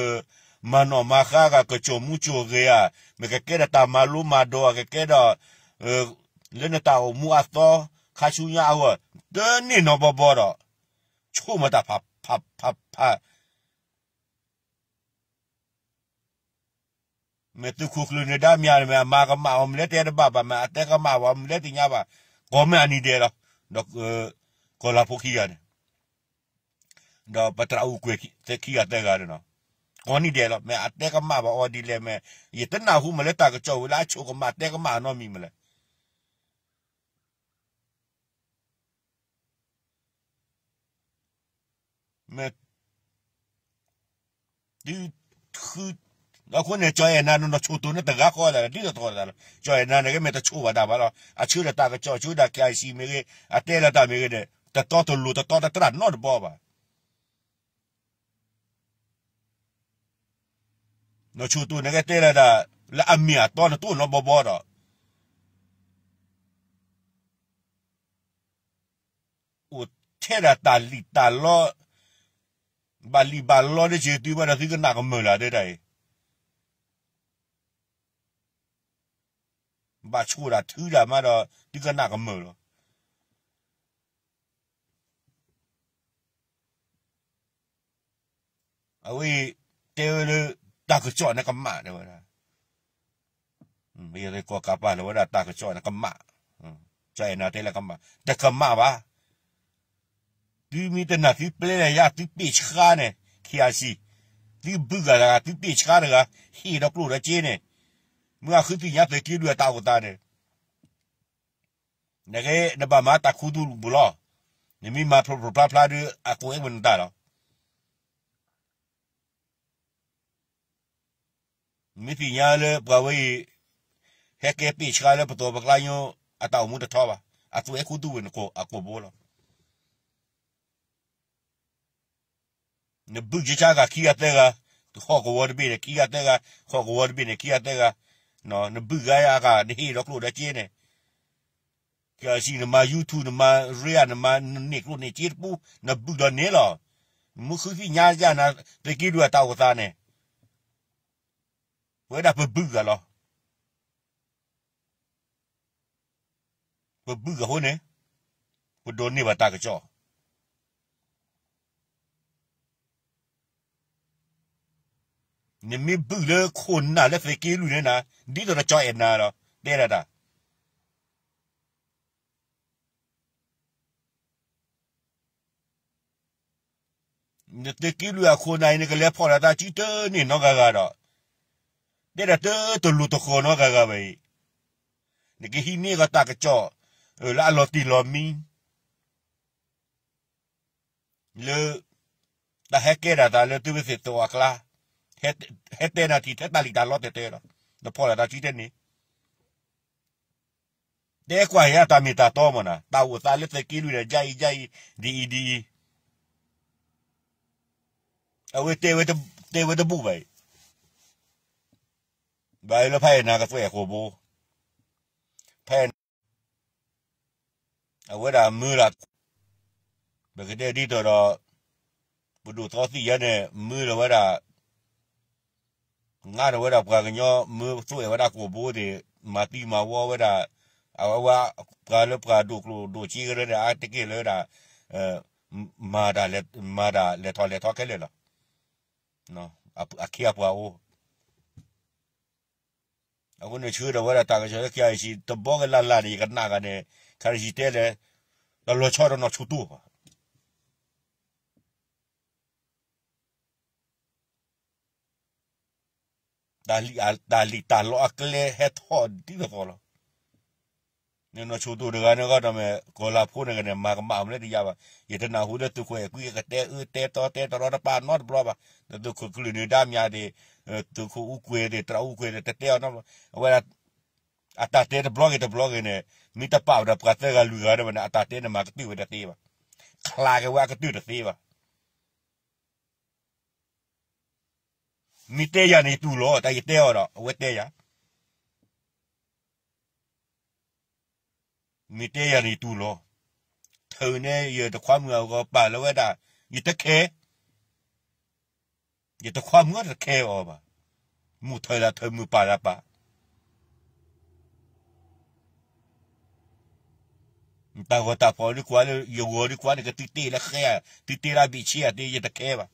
မၤနီၣ်မၤဃါဂၤကစီၣ်မူကစီၣ်ဂ့ၤဧါ, မ့ၢ်ကကဲဒီးတၢ်မၤလိမၤဒိးဧါ, ကကဲဒီး, လၢနတၢ်အိၣ်မူအသီ, ခါဆူညါအဂီၢ်, တန့ၢ်နီဘီဘီဒီး, ဆိကမိၣ်တၢ်ဖးဖးဖးဖး မ့ၢ်သုးခိၣ်ကျၢၢ်နၢၤဒါမၠါန့ၣ် မ့ၢ်အမၤကမၣ်အီၤမနုၤလဲၣ်တဲတဘၣ်ဘၣ်, မ့ၢ်အတဲကမၣ်ဘၣ်မနုၤလဲၣ်သ့ၣ်ညါဘၣ်, ကိးမ့ၢ်အနံၤဒဲးလီၤ, ဒီး, ကီၢ်လၤဖိခံဂၤန့ၣ်, ဒီးပသရၣ်အူကွဲၤခံဂၤသၢဂၤန့ၣ်လီၤ, ကိးနံၤဒဲးလီၤ, မ့ၢ်အတဲကမၣ်ဘၣ်အီၤဒ်လဲၣ်မ့ၢ်, ယတနၢ်ဟူမနုၤလဲၣ်တၢ်ကစီၣ်ဝဲလၢအဆိကမၣ်တဲကမၣ်အနီတမံၤမနုၤလဲၣ် မ့ၢ်, ဒုး, ဃု, အဃိန့ၣ် ကၠီအဲၣ်နၤန့ၣ် နီၢ်ဆိတိၢ်န့ၣ်တဂၤဃီဒၣ်လီၤ, ဒ်သိးတဂၤလီၤ, ကၠီအဲၣ်နၤန့ၣ် ကမ့ၢ်တဆိဘၣ်တၢ်ဘၣ်လီၤ, အဆှၢဒီးတၢ်ကစီၣ် ဆှၢဒၣ် ခ့ၣ်အၣ်စံၣ် မ့ၢ်ဂ့ၤ, အတဲလီၤတၢ်မ့ၢ်ဂ့ၤန့ၣ် တတီတလိၤ တတီတတြၢ်နီတဘီဘၣ် နီၢ်ဆိတိၢ်န့ၣ် ကတဲလၢဒၣ်, လၢအမ့ၢ်အတီနတိၢ်နီဘီဘီဒီး, အိၣ်ထဲဒၣ်တၢ်လံၣ်တၢ်လီ, ဘၣ်လံၣ်ဘၣ်လီန့ၣ် က့ၤတုၤမးဒီးသုကနၣ်ကမၢၢ်လၢတဲတၢ်အံၤ, ဘၣ်ဆိၣ်ဒၣ်ထုဒၣ်မးဒီး သုကနၣ်ကမၢၢ်လီၤ. အဝဲအံၤ တဲဝဲလၢ တၢ်ကစီၣ်န့ၣ်ကမၣ်တဲဝဲဒၣ်, ယကီၢ်ကးပာ်လီၤဝဲဒၣ်တၢ်ကစီၣ်န့ၣ်ကမၣ်, ကၠီအဲၣ်နၤတဲလၢကမၣ်, တကမၣ်ဘၣ်. သုမ့ၢ်တနာ်သုပျဲလဲၣ်ယါ သုပ့ၢ်ဆှါန့ၣ်, ခ့ၣ်အၣ်စံၣ်, သုဘုၣ်ဂၤတဂၤ သုပ့ၢ်ဆှါတဂၤ, ဟ့ၣ်ဒီးကျိၣ်ဒီးစ့န့ၣ်, မ့ၢ်အဃုသ့ၣ်ညါသုးက့လွံၢ်အတၢ်အိၣ်သးန့ၣ် နကဲ နဘၣ်မၤတၢ်ခူသူၣ်ပူၤလီၤ. နမ့ၢ်မၤဖျိဖျိဖျါဖျါဒီး အကိးအဲၣ်ဝဲနတၢ်လီၤ. နမ့ၢ်သ့ၣ်ညါလၢပှၤဝဲအံၤ ဟဲကဲပ့ၢ်ဆှါလၢပသိးပကျါညိ အတၢ်အိၣ်မူတထီဘၣ်. အသူၣ်အဲၣ်ခူသူၣ်ဝဲနကိးအကိာ်ဘိလီၤ. နဘုၣ်ကဆါဂၤခံဂၤသၢဂၤ, ဟီၣ်ကဝီၤတဘ့ၣ်န့ၣ် ခံဂၤသၢဂၤ, ဟီၣ်ကဝီၤတဘ့ၣ်န့ၣ် ခံဂၤသၢဂၤ, နဘုၣ်ဂၤယါအဂၤ နဟ့ၣ်ဒီးကျိၣ်ဒီးစ့န့ၣ်, ကစံးနမၤ YouTube နမၤ ရ့ နမၤ နန့ၢ်ကျိၣ်န့ၢ်စ့တပူၤ နဘုၣ်ဒီးန့ၣ်လီၤ. မ့ၢ်ဃုသ့ၣ်ညါယါနၤ သုးက့လွံၢ်အတၢ်အိၣ်သးန့ၣ်, ပဝဲဒၣ်ပဘုၣ်ဂၤလီၤ. ပဘုၣ်ဂၤအဃိန့ၣ် ပဒိးန့ၢ်ဘၣ်တၢ်ကစီၣ်. နမ့ၢ်ဘုၣ်လၢခိၣ်နၢ်လၢသုးက့လွံၢ်န့ၣ်နၤ, ဒ်သိးဒီးကၠီအဲၣ်နၤလီၤ တဲဒၣ်တၢ် နသုးက့လွံၢ်အခိၣ်နၢ်အံၤ နကလဲၤဖီၣ်လီၤတၢ်စုတန့ၢ်နီတဂၤဂၤဒီး, တဲဒၣ်တတလိၤတဃီၤနီတဂၤဂၤဘၣ်အံၤ, နကဟံးန့ၢ်ကီးတၢ်ကစီၣ် လၢအလီၤတံၢ်လီၤမံ လၢ တၢ်ဟဲကဲဒၣ်သးလၢသုဝဲသ့ၣ်သဝီအကျါ, ဟဲတဲနၤထံၣ်ထဲတၢ်လံၣ်တၢ်လီတဲတဲလီၤ, နဖီၣ်လီၤတၢ်စုတန့ၢ် တဲကွၢ်ယၤတၢ်မ့ၢ်တၢ်တီမ့ၢ်နၤ, တၢ်အိၣ်သးလၢသုးက့လွံၢ်န့ၣ် ယါအံၤယါအံၤ, ဒ်အံၤဒ်အံၤ, အဝဲတဲဝဲတဘူၣ်ဘၣ်အံၤ, ဘၣ်လၢဖဲအံၤနၤကသွဲၣ်အဃိာ်ဘိ, ဖဲ အဝဲဒၣ်မၢလီၤ, ပကတဲဒ်သိးဒီး ပဒိၣ်သီသံၣ်ယါန့ၣ် မၢလီၤဝဲဒၣ် ငါဒီးဝဲဒၣ်ပှၤကညီ မၢသွဲၣ်ဝဲဒၣ်ကိာ်ဘိသ့ၣ်, မၤသံမၤဝီဝဲဒၣ်, အဝဲ ပှၤလၢပှၤဒိၣ်ကျိၣ်ဒိၣ်စ့ကရၢန့ၣ် အါတက့ၢ်လၢဒၣ် မၤတၢ်လဲၤထီၣ်လဲၤထီခဲလၢာ်လီၤ. အခ့အပှၤအိၣ် အဃိန့ၣ်ဆှၢဒီးဝဲဒၣ်တၢ်ကစီၣ်လၢ ခ့ၣ်အၣ်အံၤစံၣ် တဘျီကလၢ်လၢ်န့ၣ် ယကနၣ်ဂၤန့ၣ် ခါန့ၣ်ယတဲလဲၣ်, တၢ်လီၤဆီဒီးနီၢ်ဆိတိၢ်ဘၣ် တၢ်လံၣ်တၢ်လီအကျဲဟဲထီၣ်ဒ်သိးသိးလီၤ. နီၢ်ဆိတိၢ်တဂၤန့ၣ်ဂီၢ်ဒီးမ့ၢ် ကီၢ်လၤဖိန့ၣ်ဂ့ၤန့ၣ် မၤကမၣ်မနုၤတယါဘၣ်. ယတနၢ်ဟူလၢသုးခိၣ်အဲၤကွံကတဲအၢတဲတီတဲတရီတပါနီတဘျီဘၣ်. ဒီးသုးခိၣ်ကျၢၢ်နၢၤဒါမၠါသ့ၣ်, သုးခိၣ်အူကွဲၤသ့ၣ် သရၣ်အူကွဲၤသ့ၣ် တတဲအီၤနီတဘျီ. အဝဲဒၣ် အတၢ်တဲတဘျီဂ့ၤတဘျီဂ့ၤန့ၣ် မ့ၢ်တပာ်ဝဲဒီးပှၤသၢဂၤလွံၢ်ဂၤဒီးဘၣ်န့ၣ် အတၢ်တဲန့ၣ်မၤကတၢၢ်ဝဲတသ့ဘၣ်. ချါက့ၤဝဲအကတၢၢ်တသ့ဘၣ်. မ့ၢ်တဲယၤန့ၣ်ယတူၢ်လိာ်, တၢ်ယတဲအီၤဒီး အဝဲတဲယၤ, မ့ၢ်တဲယၤန့ၣ်ယတူၢ်လိာ်, ထၢန့ၢ်ယတခွါမုၣ်အဂီၤပာ်လီၤဝဲဒၣ်, ယတခဲ, ယတခွါမုၣ်တခဲအီၤဘၣ်, မုၢ်ထၢလၢထၢ မုၢ်ပာ်လၢပာ် တၢ်ဂီၤတၢ်ဖီၣ်ဒ်ကွၢ်လၢ ယဂီၤဒ်ကွၢ်န့ၣ် ကသုတ့ၢ်လၢဃဲဧါ, သုတ့ၢ်လၢဘ့ၣ်ဆ့ဧါ, တ့ၢ်ယတခဲဘၣ်.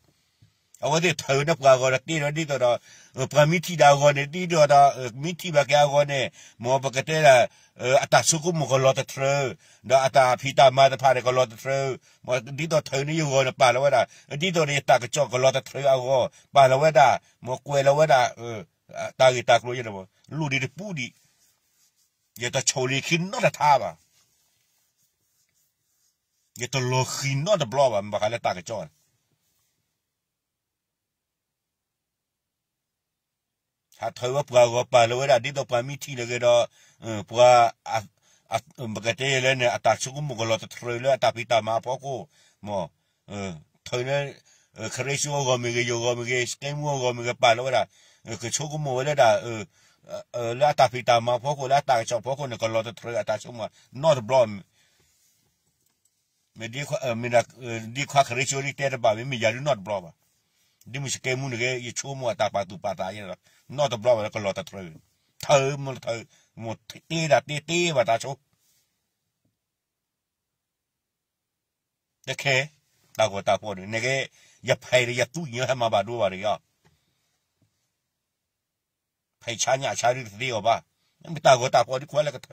အဝဲသ့ၣ်ထၢန့ၢ်ပှၤဂီၤဒီးတ့ၢ်ဒီးဒ်သိးဒီး ပှၤမ့ၢ်ထံၣ်ဒၣ်အဂီၤန့ၣ် ဒ်သိးဒီး မ့ၢ်ထံၣ်ဘၣ်က့ၤအဂီၤန့ၣ် မ်ပကတဲဒၣ် အတၢ်ဆိကမိၣ်ကလီၤတတြၢၤ, ဒီးအတၢ်ဖံးတၢ်မၤတဖၣ်န့ၣ်ကလီၤတတြၢၤ, မ်ဒ်သိးထၢန့ၢ်ယဂီၤန့ၣ်ပာ်လီၤဝဲဒၣ်, ဒ်သိးဒီးယတၢ်ကစီၣ်ကလီၤတတြၢၤအဂီၢ် ပာ်လီၤဝဲဒၣ်, မ်ကွဲးလီၤဝဲဒၣ် တၢ်ဂ့ၢ်တၢ်ကျိၤယဲန့ၣ် လိၣ်ဒံးတပူၤဒံး, ယတဆိၣ်လ့ၤခံနီတထါဘၣ်, ယတလီၤဃံၤနီတဘျီဘၣ် မ့ၢ်ဘၣ်ဃးလၢတၢ်ကစီၣ်န့ၣ် ဟးထၢဝဲပှၤဂီၤပာ်လီၤဝဲဒၣ် ဒ်သိးပှၤမ့ၢ်ထံၣ်န့ၣ်ဂ့ၤဒီး ပှၤ ပကတဲယဲလဲၣ်န့ၣ် အတၢ်ဆိကမိၣ်ကလီၤတတြၢၤလၢ အတၢ်ဖံးတၢ်မၤအဖီခိၣ်, မ် ထၢန့ၢ် ခရ့ၡိအဂီၢ်မ့ၢ်ဂ့ၤ ယဂီၢ်မ့ၢ်ဂ့ၤ စကဲမူအဂီၢ်မ့ၢ်ဂ့ၤ ပာ်လီၤဝဲဒၣ်, ကဆိကမိၣ်ဝဲလၢဒၣ် လၢအတၢ်ဖံးတၢ်မၤအဖီခိၣ် လၢအတၢ်ကစီၣ်အဖီခိၣ်န့ၣ် ကလီၤတတြၢၤအတၢ်ဆိကမိၣ်နီတဘျီ မ့ၢ်ဒ်ခွါခရ့ၡိဒ်တဲတဘၣ် မ့မ့ၢ်ယၤဒုးနီတဘျီဘၣ်. ဒ်မုၢ်စကဲမူန့ၣ်ဂ့ၤ ယဆိကမိၣ်အတၢ်ပာ်သူၣ်ပာ်သးယဲန့ၣ်ဒီး နီတဘျီဘၣ်လၢကလီၤတတြၢၤ, ထၢမ့ၢ်ထၢ, မ့ၢ်တ့ဒၣ်တ့တ့ဘၣ်တၢ်ဆိ တခဲ, တၢ်ဂီၤတၢ်ဖီၣ်န့ၣ် နကဲ ယဖဲးဒီးယသူၣ်ညါဟဲမၤဘၣ်ဒိဘၣ်တဂ့ၤ, ဖဲးဆါညၣ်ဆါဒုးတသ့အီၤဘၣ်, မ့ၢ်တၢ်ဂီၤတၢ်ဖီၣ်ဒ်ခွါလၢကထ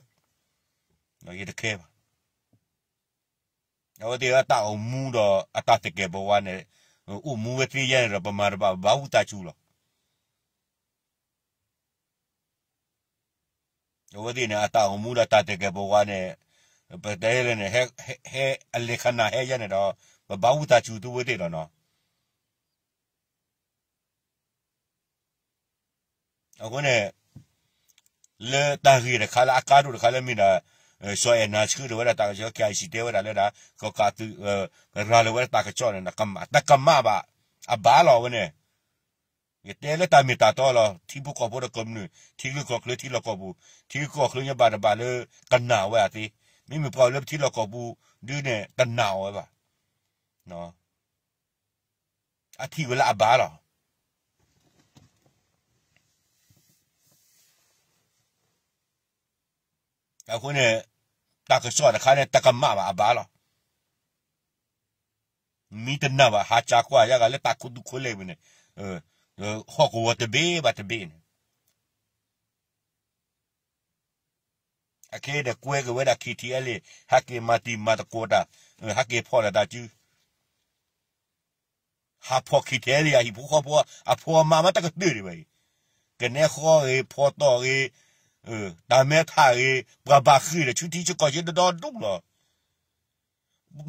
ၢ, ယတခဲဘၣ်. အဝဲသ့ၣ်အတၢ်အိၣ်မူဒီးအတၢ်သကဲးပဝးန့ၣ် အိၣ်မူဝဲသ့ယဲန့ၣ်ဒီး ပမၤတဘၣ် ပဘၣ်ဝံသးစူၤလီၤ. အဝဲသ့ၣ်န့ၣ် အတၢ်အိၣ်မူဒီးတၢ်သကဲးပဝးန့ၣ် ပတဲလဲၣ်န့ၣ် ဟဲအလဲၤခနၣ်ဟဲယဲန့ၣ်ဒီး ပဘၣ်ဝံသးစူၤသုဝဲသ့ၣ်လီၤနီၤ. အဃိန့ၣ် လၢတၢ်ဂ့ၢ်တခါလၢအကါဒိၣ်တခါလၢမ့ၢ်ဒၣ် စီၤအဲၣ်နၤဆှၢလီၤဝဲဒၣ်တၢ်ကစီၣ် ကဲအံၤစံးတဲဝဲဒၣ်လၢဒၣ် ကကးသုး ရၤလီၤဝဲဒၣ်တၢ်ကစီၣ်န့ၣ် တကမၣ်ဘၣ် အဘၣ်လီၤဝဲန့ၣ် ယတဲလၢတၢ်မ့ၢ်တၢ်တီလီၤ. ထံဖိကီၢ်ဖိဒီးကမျၢၢ် ထံဂုၤကီၢ်ချၢ ထံလီၢ်ကီၢ်ပူၤ ထံဂုၤကီၢ်ချၢညါဘၣ်တဘၣ်လၢကနာ်ဝဲအသ့, မ့မ့ၢ်ပှၤလၢပထံလီၢ်ကီၢ်ပူၤဒုန့ၣ် တနာ်အီၤဝဲဘၣ်. အထံၣ်ဝဲလၢအဘၣ်လီၤ. အဃိန့ၣ် တၢ်ကစီၣ်တခါန့ၣ် တကမၣ်ဘၣ်အဘၣ်လီၤ. မ့ၢ်တနာ်ဘၣ် ဟးစၢ်ကွၢ်ယါဂၤလၢတၢ်ခိသူၣ်ခိလဲၣ်ဝဲန့ၣ် ဟီၣ်ကဝီၤတဘ့ၣ်ဘၣ်တဘ့ၣ်န့ၣ် အခဲဒီးကွဲက့ၤဝဲဒၣ် ခံထံအဲလ့ၣ် ဟဲက့ၤမၤတံၤမၤသကိးတၢ် ဟဲက့ၤဖီၣ်လၢတၢ်စု ဟးဖီၣ်ခံထံအဲလ့ၣ် အဟံၣ်ဖိဃီဖိ အဖိအမါမးတကတၢၢ်ဒံးဘၣ်အံၤ ကနဲဃီဂ့ၤ ဖီတီၢ်ဂ့ၤ တၢ်မဲထးဂ့ၤ ပှၤဘၣ်ဃ့ၢ်ဒီး ဆူထံဆူကီၢ်ဆ့ဒီဒီဒူၣ်လီၤ.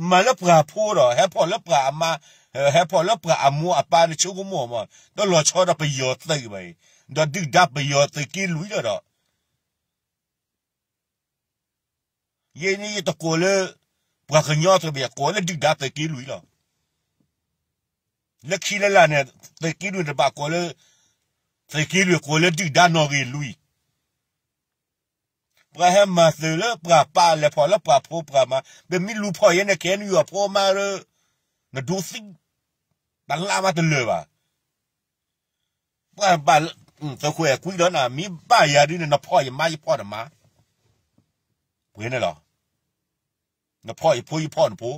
မၤလၢပှၤဖိဒီး ဟဲဖီၣ်လၢပှၤအမါ ဟဲဖီၣ်လၢပှၤအမိၢ်အပၢ်န့ၣ် ဆိကမိၣ်မး တလီၤဆီဒီးပယီၤသုးဘၣ်အံၤ ဒီးဒုၣ်ဒါပယီၤသုးက့လွံၢ်လီၤဒီး ယဲန့ၣ်ယတကိးလၢ ပှၤကညီသုးဘၣ် ယကိးလၢဒုၣ်ဒါသုးက့လွံၢ်လီၤ. လၢခံလၢ်လၢ်န့ၣ် သုးက့လွံၢ်တဘၣ်ကိးလၢ သုးက့လွံၢ်ကိးလၢဒုၣ်ဒါနီၣ်ဂံၢ်လွံၢ် ပှၤဟဲမၤသုးလၢပှၤပၢ်လဲၤဖီၣ်လၢပှၤဖိပှၤမါ ပမ့ၢ်လူၤဖီၣ်ယဲန့ၣ် ခဲအံၤနယွၤဖိမါလၢ နဒိသံ တလၢ်မးတလၢာ်ဘၣ်. ပှၤဘၣ် သုးခိၣ်အဲၤကွံလီၤနၤ မ့ၢ်ဘၣ်ယၤဒုးန့ၣ် နဖီၣ်ယမါယဖီၣ်နမါ ပှဲၤန့ၣ်လီၤ. နဖီၣ်ယဖိယဖီၣ်နဖိ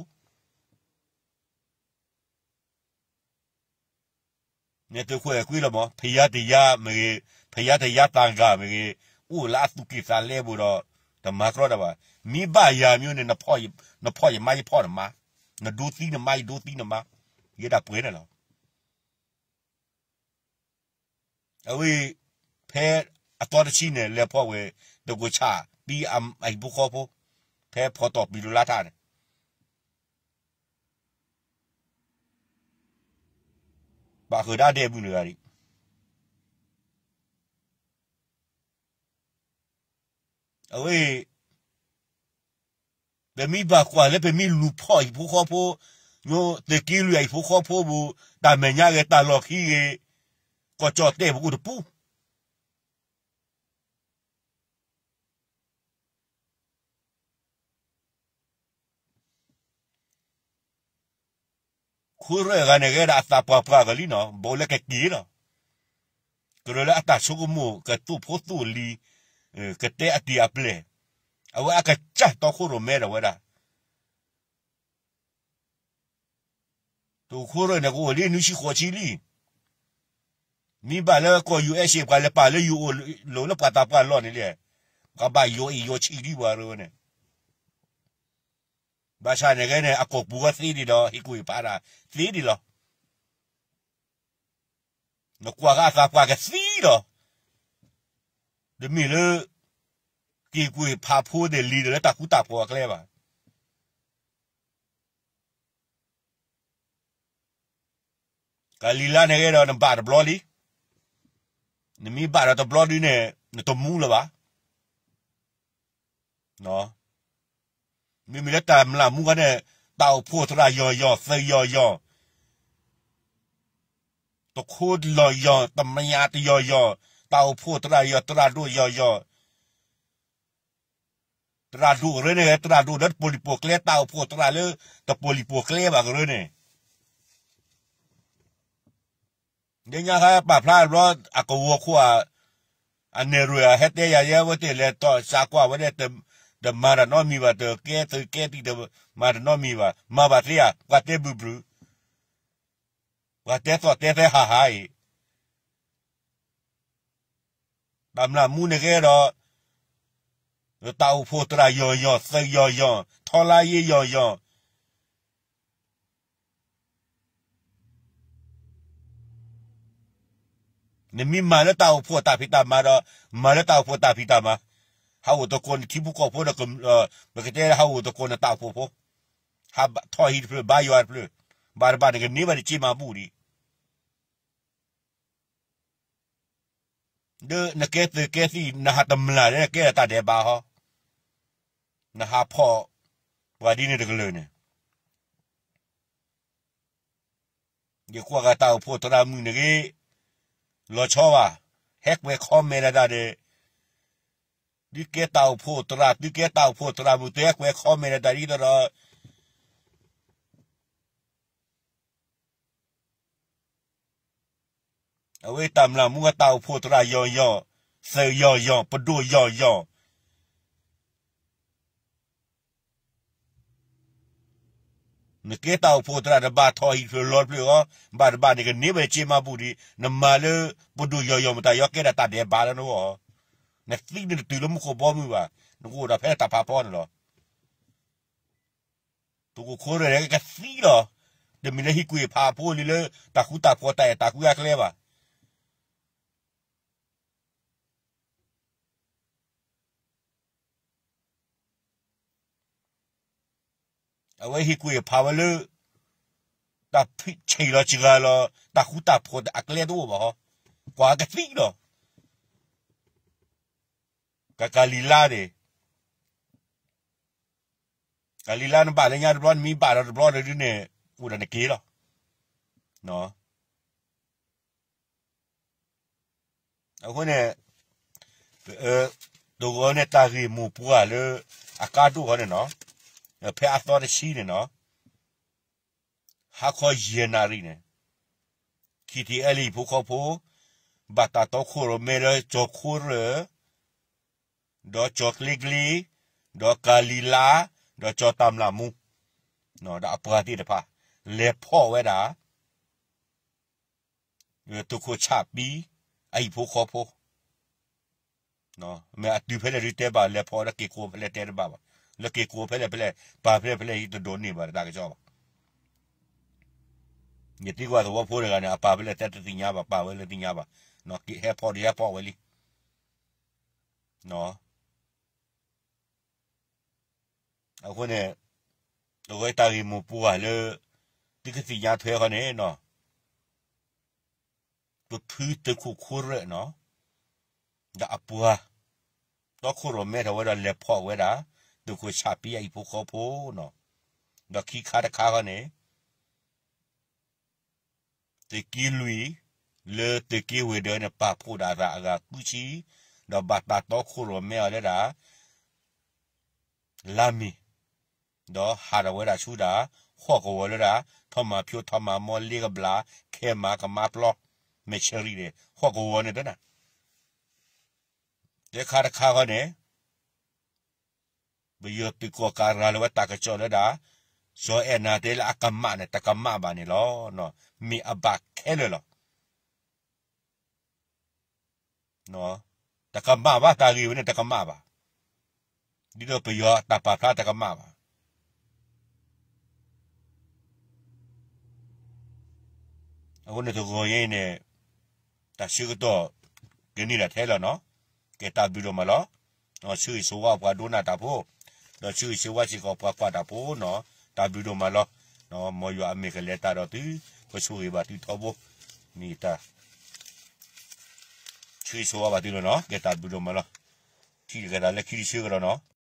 န့ၣ်သုးခိၣ်အဲၤကွံလီၤမး ဖယါတယါမ့ၢ်ဂ့ၤ ဖယါတယါတၢ်ဂၤမ့ၢ်ဂ့ၤ အိၣ်လၢအသူၣ်ကံၢ်သးလဲပူၤဒီး တမၤကြီတၢ်ဘၣ်. မ့ၢ်ဘၣ်ယၤမ့ၢ်န့ၣ် နဖီၣ်ယမါယဖီၣ်နမါ နဒိသံနမါယဒိသံနမါ ယဲဒၣ်ပှဲၤန့ၣ်လီၤ. အဝဲ ဖဲအသီတဆံန့ၣ် လဲၤဖီၣ်ဝဲ တကိးဆၣ် ပံအဟံၣ်ဖိဃီဖိ ဖဲဖီၣ်တီၢ်ပံၤလိၤလါထါန့ၣ် ဘၣ်ဃုာ်ဒၣ်ဒဲးဘုၣ်န့ၣ်ဂၤဒံး အဝဲ ပမ့ၢ်ဘၣ်ကွၢ်လၢပမ့ၢ်လူၤဖီၣ်ဟံၣ်ဖိဃီဖိ သုးက့လွံၢ်အဟံၣ်ဖိဃီဖိပူၤ တၢ်မဲာ်ညါဂ့ၤ တၢ်လီၢ်ခံဂ့ၤ, ကီၢ်ကၠီၣ်တဲၣ်ပူၤအိၣ်တပူၤ ခိၣ်ရဲၣ်ဂၤန့ၣ်ဂ့ၤဒီးအသးပှၢ်ပှၢ်ကလံနီၤ ဘူးလၢကက့ၤလီၤ. ကရၢလၢအတၢ်ဆိကမိၣ်ကသိၣ်ဖိသိၣ်လံၤ ကတဲအတံၤအပျဲၢ် အဝဲအကစၢ်တီခိၣ်ရိၣ်မဲဒီးဝဲဒၣ် သုးခိၣ်ရဲၣ်န့ၣ် ကအိၣ်လံနွံဆံဃိးဆံလံ. မ့ၢ်ဘၣ်လၢကီၢ် ယူၣ်အ့ၣ်စ့ၣ် ပှၤလဲၤပာ်လၢယိၤအိၣ်လိၤလၢပှၤသးပှၢ်လီၢ်န့ၣ်လံ. ပှၤဘၣ်ယိၤအ့ၣ်ယိၤဆံးဒံးပှၤရၢဝဲန့ၣ် ဘၣ်ဆၣ်န့ၣ်ဂ့ၤန့ၣ် အကိာ်ပူၤဝဲသ့ဒံးဒီး ဟ့ၣ်ကူၣ်ဟ့ၣ်ဖးတၢ်သ့ဒံးလီၤ. နကွၢ်ဃာ်အသးပှၢ်ကသံလီၤ. တမ့ၢ်လၢ က့ၤကူၣ်ဟ့ၣ်ဖးဖိသ့ၣ်လံၤဒီးလၢတၢ်ဃူတၢ်ဖိးအကျဲဘၣ်. ကၤလံၤလါန့ၣ်ဂ့ၤဒီးနဘၣ်တဘျီလံ. နမ့ၢ်ဘၣ်ဒီးတဘျီဒုန့ၣ် နတမူလၢၤဘၣ်. မ့မ့ၢ်လၢတၢ်မျၢ်မူခီန့ၣ် တၢ်အိၣ်ဖှိၣ်သရၣ်ယီၤယီၤ သၢယီၤယီၤ တခိၣ်လီၤယီၤ တမျးတယီၤယီၤ တၢ်အိၣ်ဖှိၣ်သရၣ်ယီၤ သရၣ်ဒိၣ်ယီၤယီၤ သရၣ်ဒိၣ်ကရၢန့ၣ် သရၣ်ဒိၣ်လၢတပူၤလံၤပူၤကျဲ တၢ်အိၣ်ဖှိၣ်သရၣ်လၢတပူၤလံၤပူၤကျဲဘၣ်ကရၢန့ၣ် လၢညါခါပာ်ဖျါတဘျီ အကဝီၤခိၣ်ဧါ အနဲၣ်ရွဲၣ်ဧါ ဟဲတဲယၤယဲဝဲသ့ၣ်လဲၤတီၢ်စးကွၢ်ဝဲဒၣ် တမၤတၢ်နီတမံၤဘၣ် တကဲသုးကဲသံၣ်တမၤတၢ်နီတမံၤဘၣ် မၤဘၣ်သ့ဧါ ပှၤတဲဘျုးဘျုး ပှၤတဲသီၣ်တဲသဲဟးဟးအံၤ တၢ်မျၢ်မူန့ၣ်ကဲဒီး တၢ်အိၣ်ဖှိၣ်သရၣ်ယီၤယီၤ သၢယီၤယီၤ ထီလါယ့ယီၤယီၤ နမ့ၢ်မၤလၢတၢ်အိၣ်ဖှိၣ်တၢ်ဖံးတၢ်မၤဒီး မၤလၢတၢ်အိၣ်ဖှိၣ်တၢ်ဖံးတၢ်မၤ ဟးအိၣ်သကိးနထံဖိကီၢ်ဖိဒီး ပကတဲဟးအိၣ်သကိးနတၢ်အိၣ်ဖှိၣ်ဖိ ဟးထီၣ်ဟံၣ်တဖျၢၣ်ဘါယွၤတဖျၢၣ် ဘၣ်တဘၣ်န့ၣ်ကန့ၢ်ဘၣ်တက့ၢ်မၤဘူၣ်ဒံး ဒီးနကဲသုးကဲသံၣ် နဟးတမျၢ်လၢကဲဒီးတၢ်ဒဲးဘးဟီ နဟးဖီၣ် ပှၤဒ်န့ၣ်တကလုာ်န့ၣ် ယကွၢ်ကတၢ်အိၣ်ဖှိၣ်သရၣ်မုၣ်န့ၣ်ဂ့ၤ လီၤဆီဘၣ် ဟဲကွဲး comment ဒၣ်တၢ်ဒီး သုကဲတၢ်အိၣ်ဖှိၣ်သရၣ် သုကဲတၢ်အိၣ်ဖှိၣ်သရၣ်မုၣ် သုဟဲကွဲး comment ဒၣ်တၢ်ဒ်သိးဒီး အဝဲတၢ်မျၢ်မူအတၢ်အိၣ်ဖှိၣ်သရၣ်ယီၤယီၤ သၢယီၤယီၤ ပဒိၣ်ယီၤယီၤ နကဲတၢ်အိၣ်ဖှိၣ်သရၣ် နဘၣ်ထီၣ်ဟံၣ်တဖျၢၣ်လီၤတဖျၢၣ်အီၤ ဘၣ်တဘၣ်န့ၣ် ကန့ၢ်ဝဲစ့မၤဘူၣ်ဒံး နမၤလၢပဒိၣ်ယီၤယီၤမတၤ ယီၤကဲဒၣ်တၢ်ဒဲးဘးလၢနဂီၢ် နသံနတတုၤလၢမူခိၣ်ဘီမုၢ်ဘၣ် နကအိၣ်ဒီးဖဲတၢ်ဖးဖီန့ၣ်လီၤ သုးခိၣ်ခိၣ်ရဲၣ်န့ၣ်ကသံလီၤ တမ့ၢ်လၢဟံၣ်ကူၣ်ဟံၣ်ဖးဖိလံလၢ တၢ်ဃူတၢ်ဖိးတၢ်အဲၣ်တၢ်ကွံအကျဲဘၣ် အဝဲဟံၣ်ကူၣ်ဟံၣ်ဖးဝဲလၢ တၢ်ဆံးလီၤစှၤလီၤ တၢ်ဃူတၢ်ဖိးအကျဲတအိၣ်ဘၣ်ဟီ ကွၢ်ကသံလီၤ ကကၤလံၤလါန့ၣ် ကၤလံၤလါနဘၣ်လၢညါတဘျီ နမ့ၢ်ဘၣ်ဒီးတဘျီဒီးဒုန့ၣ် အိၣ်ဒီးနက့ၤလီၤ အဃိန့ၣ် တဂီၤန့ၣ်တၢ်ဂ့ၢ်မိၢ်ပှၢ်လၢ အကါဒိၣ်ဃီန့ၣ်နီၤ ဖဲအသီတဆံန့ၣ်နီၤ ဟါခီယဲၢ်နၣ်ရံၣ်န့ၣ် ခံထံၣ်အဲလံၤဖိဃီဖိ ဘၣ်တၢ်တီခိၣ်ရိၣ်မဲလၢကၠီၤခိၣ်ရၢၢ် ဒီးကၠီၤကျ့ကျ့ ဒီးကၤလံၤလါ ဒီးကၠီၤတၢ်မျၢ်မူ ဒီးအပှၤသ့ၣ်တဖၣ် လဲၤဖီၣ်ဝဲဒၣ် သုးခိၣ်ဆၣ်ပံ အဟံၣ်ဖိဃီဖိ မ့ၢ်အတုၤဖဲလဲၣ်ဒုတဲဘၣ် လဲၤဖီၣ်လၢက့ၤကိးဖဲလဲၣ်တဲတဘၣ်ဘၣ် လၢက့ၤကိးဖဲလဲၣ်ဖဲလဲၣ် ပာ်ဖဲလဲၣ်ဖဲလဲၣ် တဒိးန့ၢ်ဘၣ်တၢ်ကစီၣ်ဘၣ် ယသံကွၢ်သဝီဖိတဂၤန့ၣ် အပာ်ဖဲလဲၣ်တဲတသ့ၣ်ညါဘၣ် ပာ်ဝဲလၢသ့ၣ်ညါဘၣ် ဟဲဖီၣ်ဒီးဟဲဖီၣ်ဝဲလံ အဃိန့ၣ် တဂီၤတၢ်ဂ့ၢ်မိၢ်ပှၢ်လၢ သုကသ့ၣ်ညါထွဲဃီန့ၣ် ပဖုသုးခိၣ်ခိၣ်ရၢၢ်နီၤ ဒီးအပှၤ တီခိၣ်ရိၣ်မဲထီၣ်ဝဲဒီးလဲၤဖီၣ်ဝဲဒၣ် သုးခိၣ်ဆၣ်ပံအဟံၣ်ဖိဃီဖိနီၤ ဒီးခံခါတခါဃီန့ၣ် သုးက့လွံၢ် လၢသုးက့ဝ့ၤဒၢးန့ၣ် ပာ်ဖှိၣ်ဒၣ်အသးအဂၤဃုဆံ, ဒီးဘၣ်တၢ်တီခိၣ်ရိၣ်မဲအီၤလၢဒၣ် လါမ့ၤ, ဒီးဟးထီၣ်ဝဲဒၣ်ဆူဒၣ် ဟီၣ်ကဝီၤလၢဒၣ် ထီၣ်မၤဖၠိ ထီၣ်မၤမီ လ့ကဘျၣ် ခဲမၤ ကမါပျီ မဲၢ်ဆၢရံၤန့ၣ် ဟီၣ်ကဝီၤန့ၣ်တနၤ တခါတခါဃီန့ၣ် ပယီၤသုးကီၣ်ကးရၤလီၤဝဲတၢ်ကစီၣ်လၢဒၣ် စီၤအဲၣ်နၤတဲလၢအကမၣ်န့ၣ် တကမၣ်ဘၣ်န့ၣ်လီၤ. မ့ၢ်အဘၣ်ခဲလၢာ်လီၤ. တကမၣ်ဘၣ် တၢ်ဂ့ၢ်ဝဲန့ၣ် တကမၣ်ဘၣ်. ဒ်သိးပယီၤတၢ်ပာ်ဖျါတကမၣ်ဘၣ်. အဃိန့ၣ်တဂီၤအံၤန့ၣ် တၢ်ဆၢကတီၢ် ကန့ၢ်ဒၣ်ထဲလီၤနီၤ. ကဲတၢ်ဘျုးဒိၣ်မးလီၤ. ဆၢဂ့ၤဆၢဝါပှၤဒိကနၣ်တၢ်ဖိ, ဒီးဆၢဂ့ၤဆၢဝါစ့ၢ်ကီးပှၤကွၢ်တၢ်ဖိနီၤ. တၢ်ဘျုးဒိၣ်မးလီၤ. မ်ယွၤအမ့ၢ်ကလဲၤတၢ်ဒီးသု, ပဆိၣ်ဂ့ၤဘၣ်သုထီဘိ, မ့ၢ်တၢ် ဆၢဂ့ၤဆၢဝါဘၣ်သုလီၤနီၤ. ကဲတၢ်ဘျုးဒိၣ်မးလီၤ. ထံၣ်က့ၤတၢ်လၢခံတဆၢကဒီးနီၤ.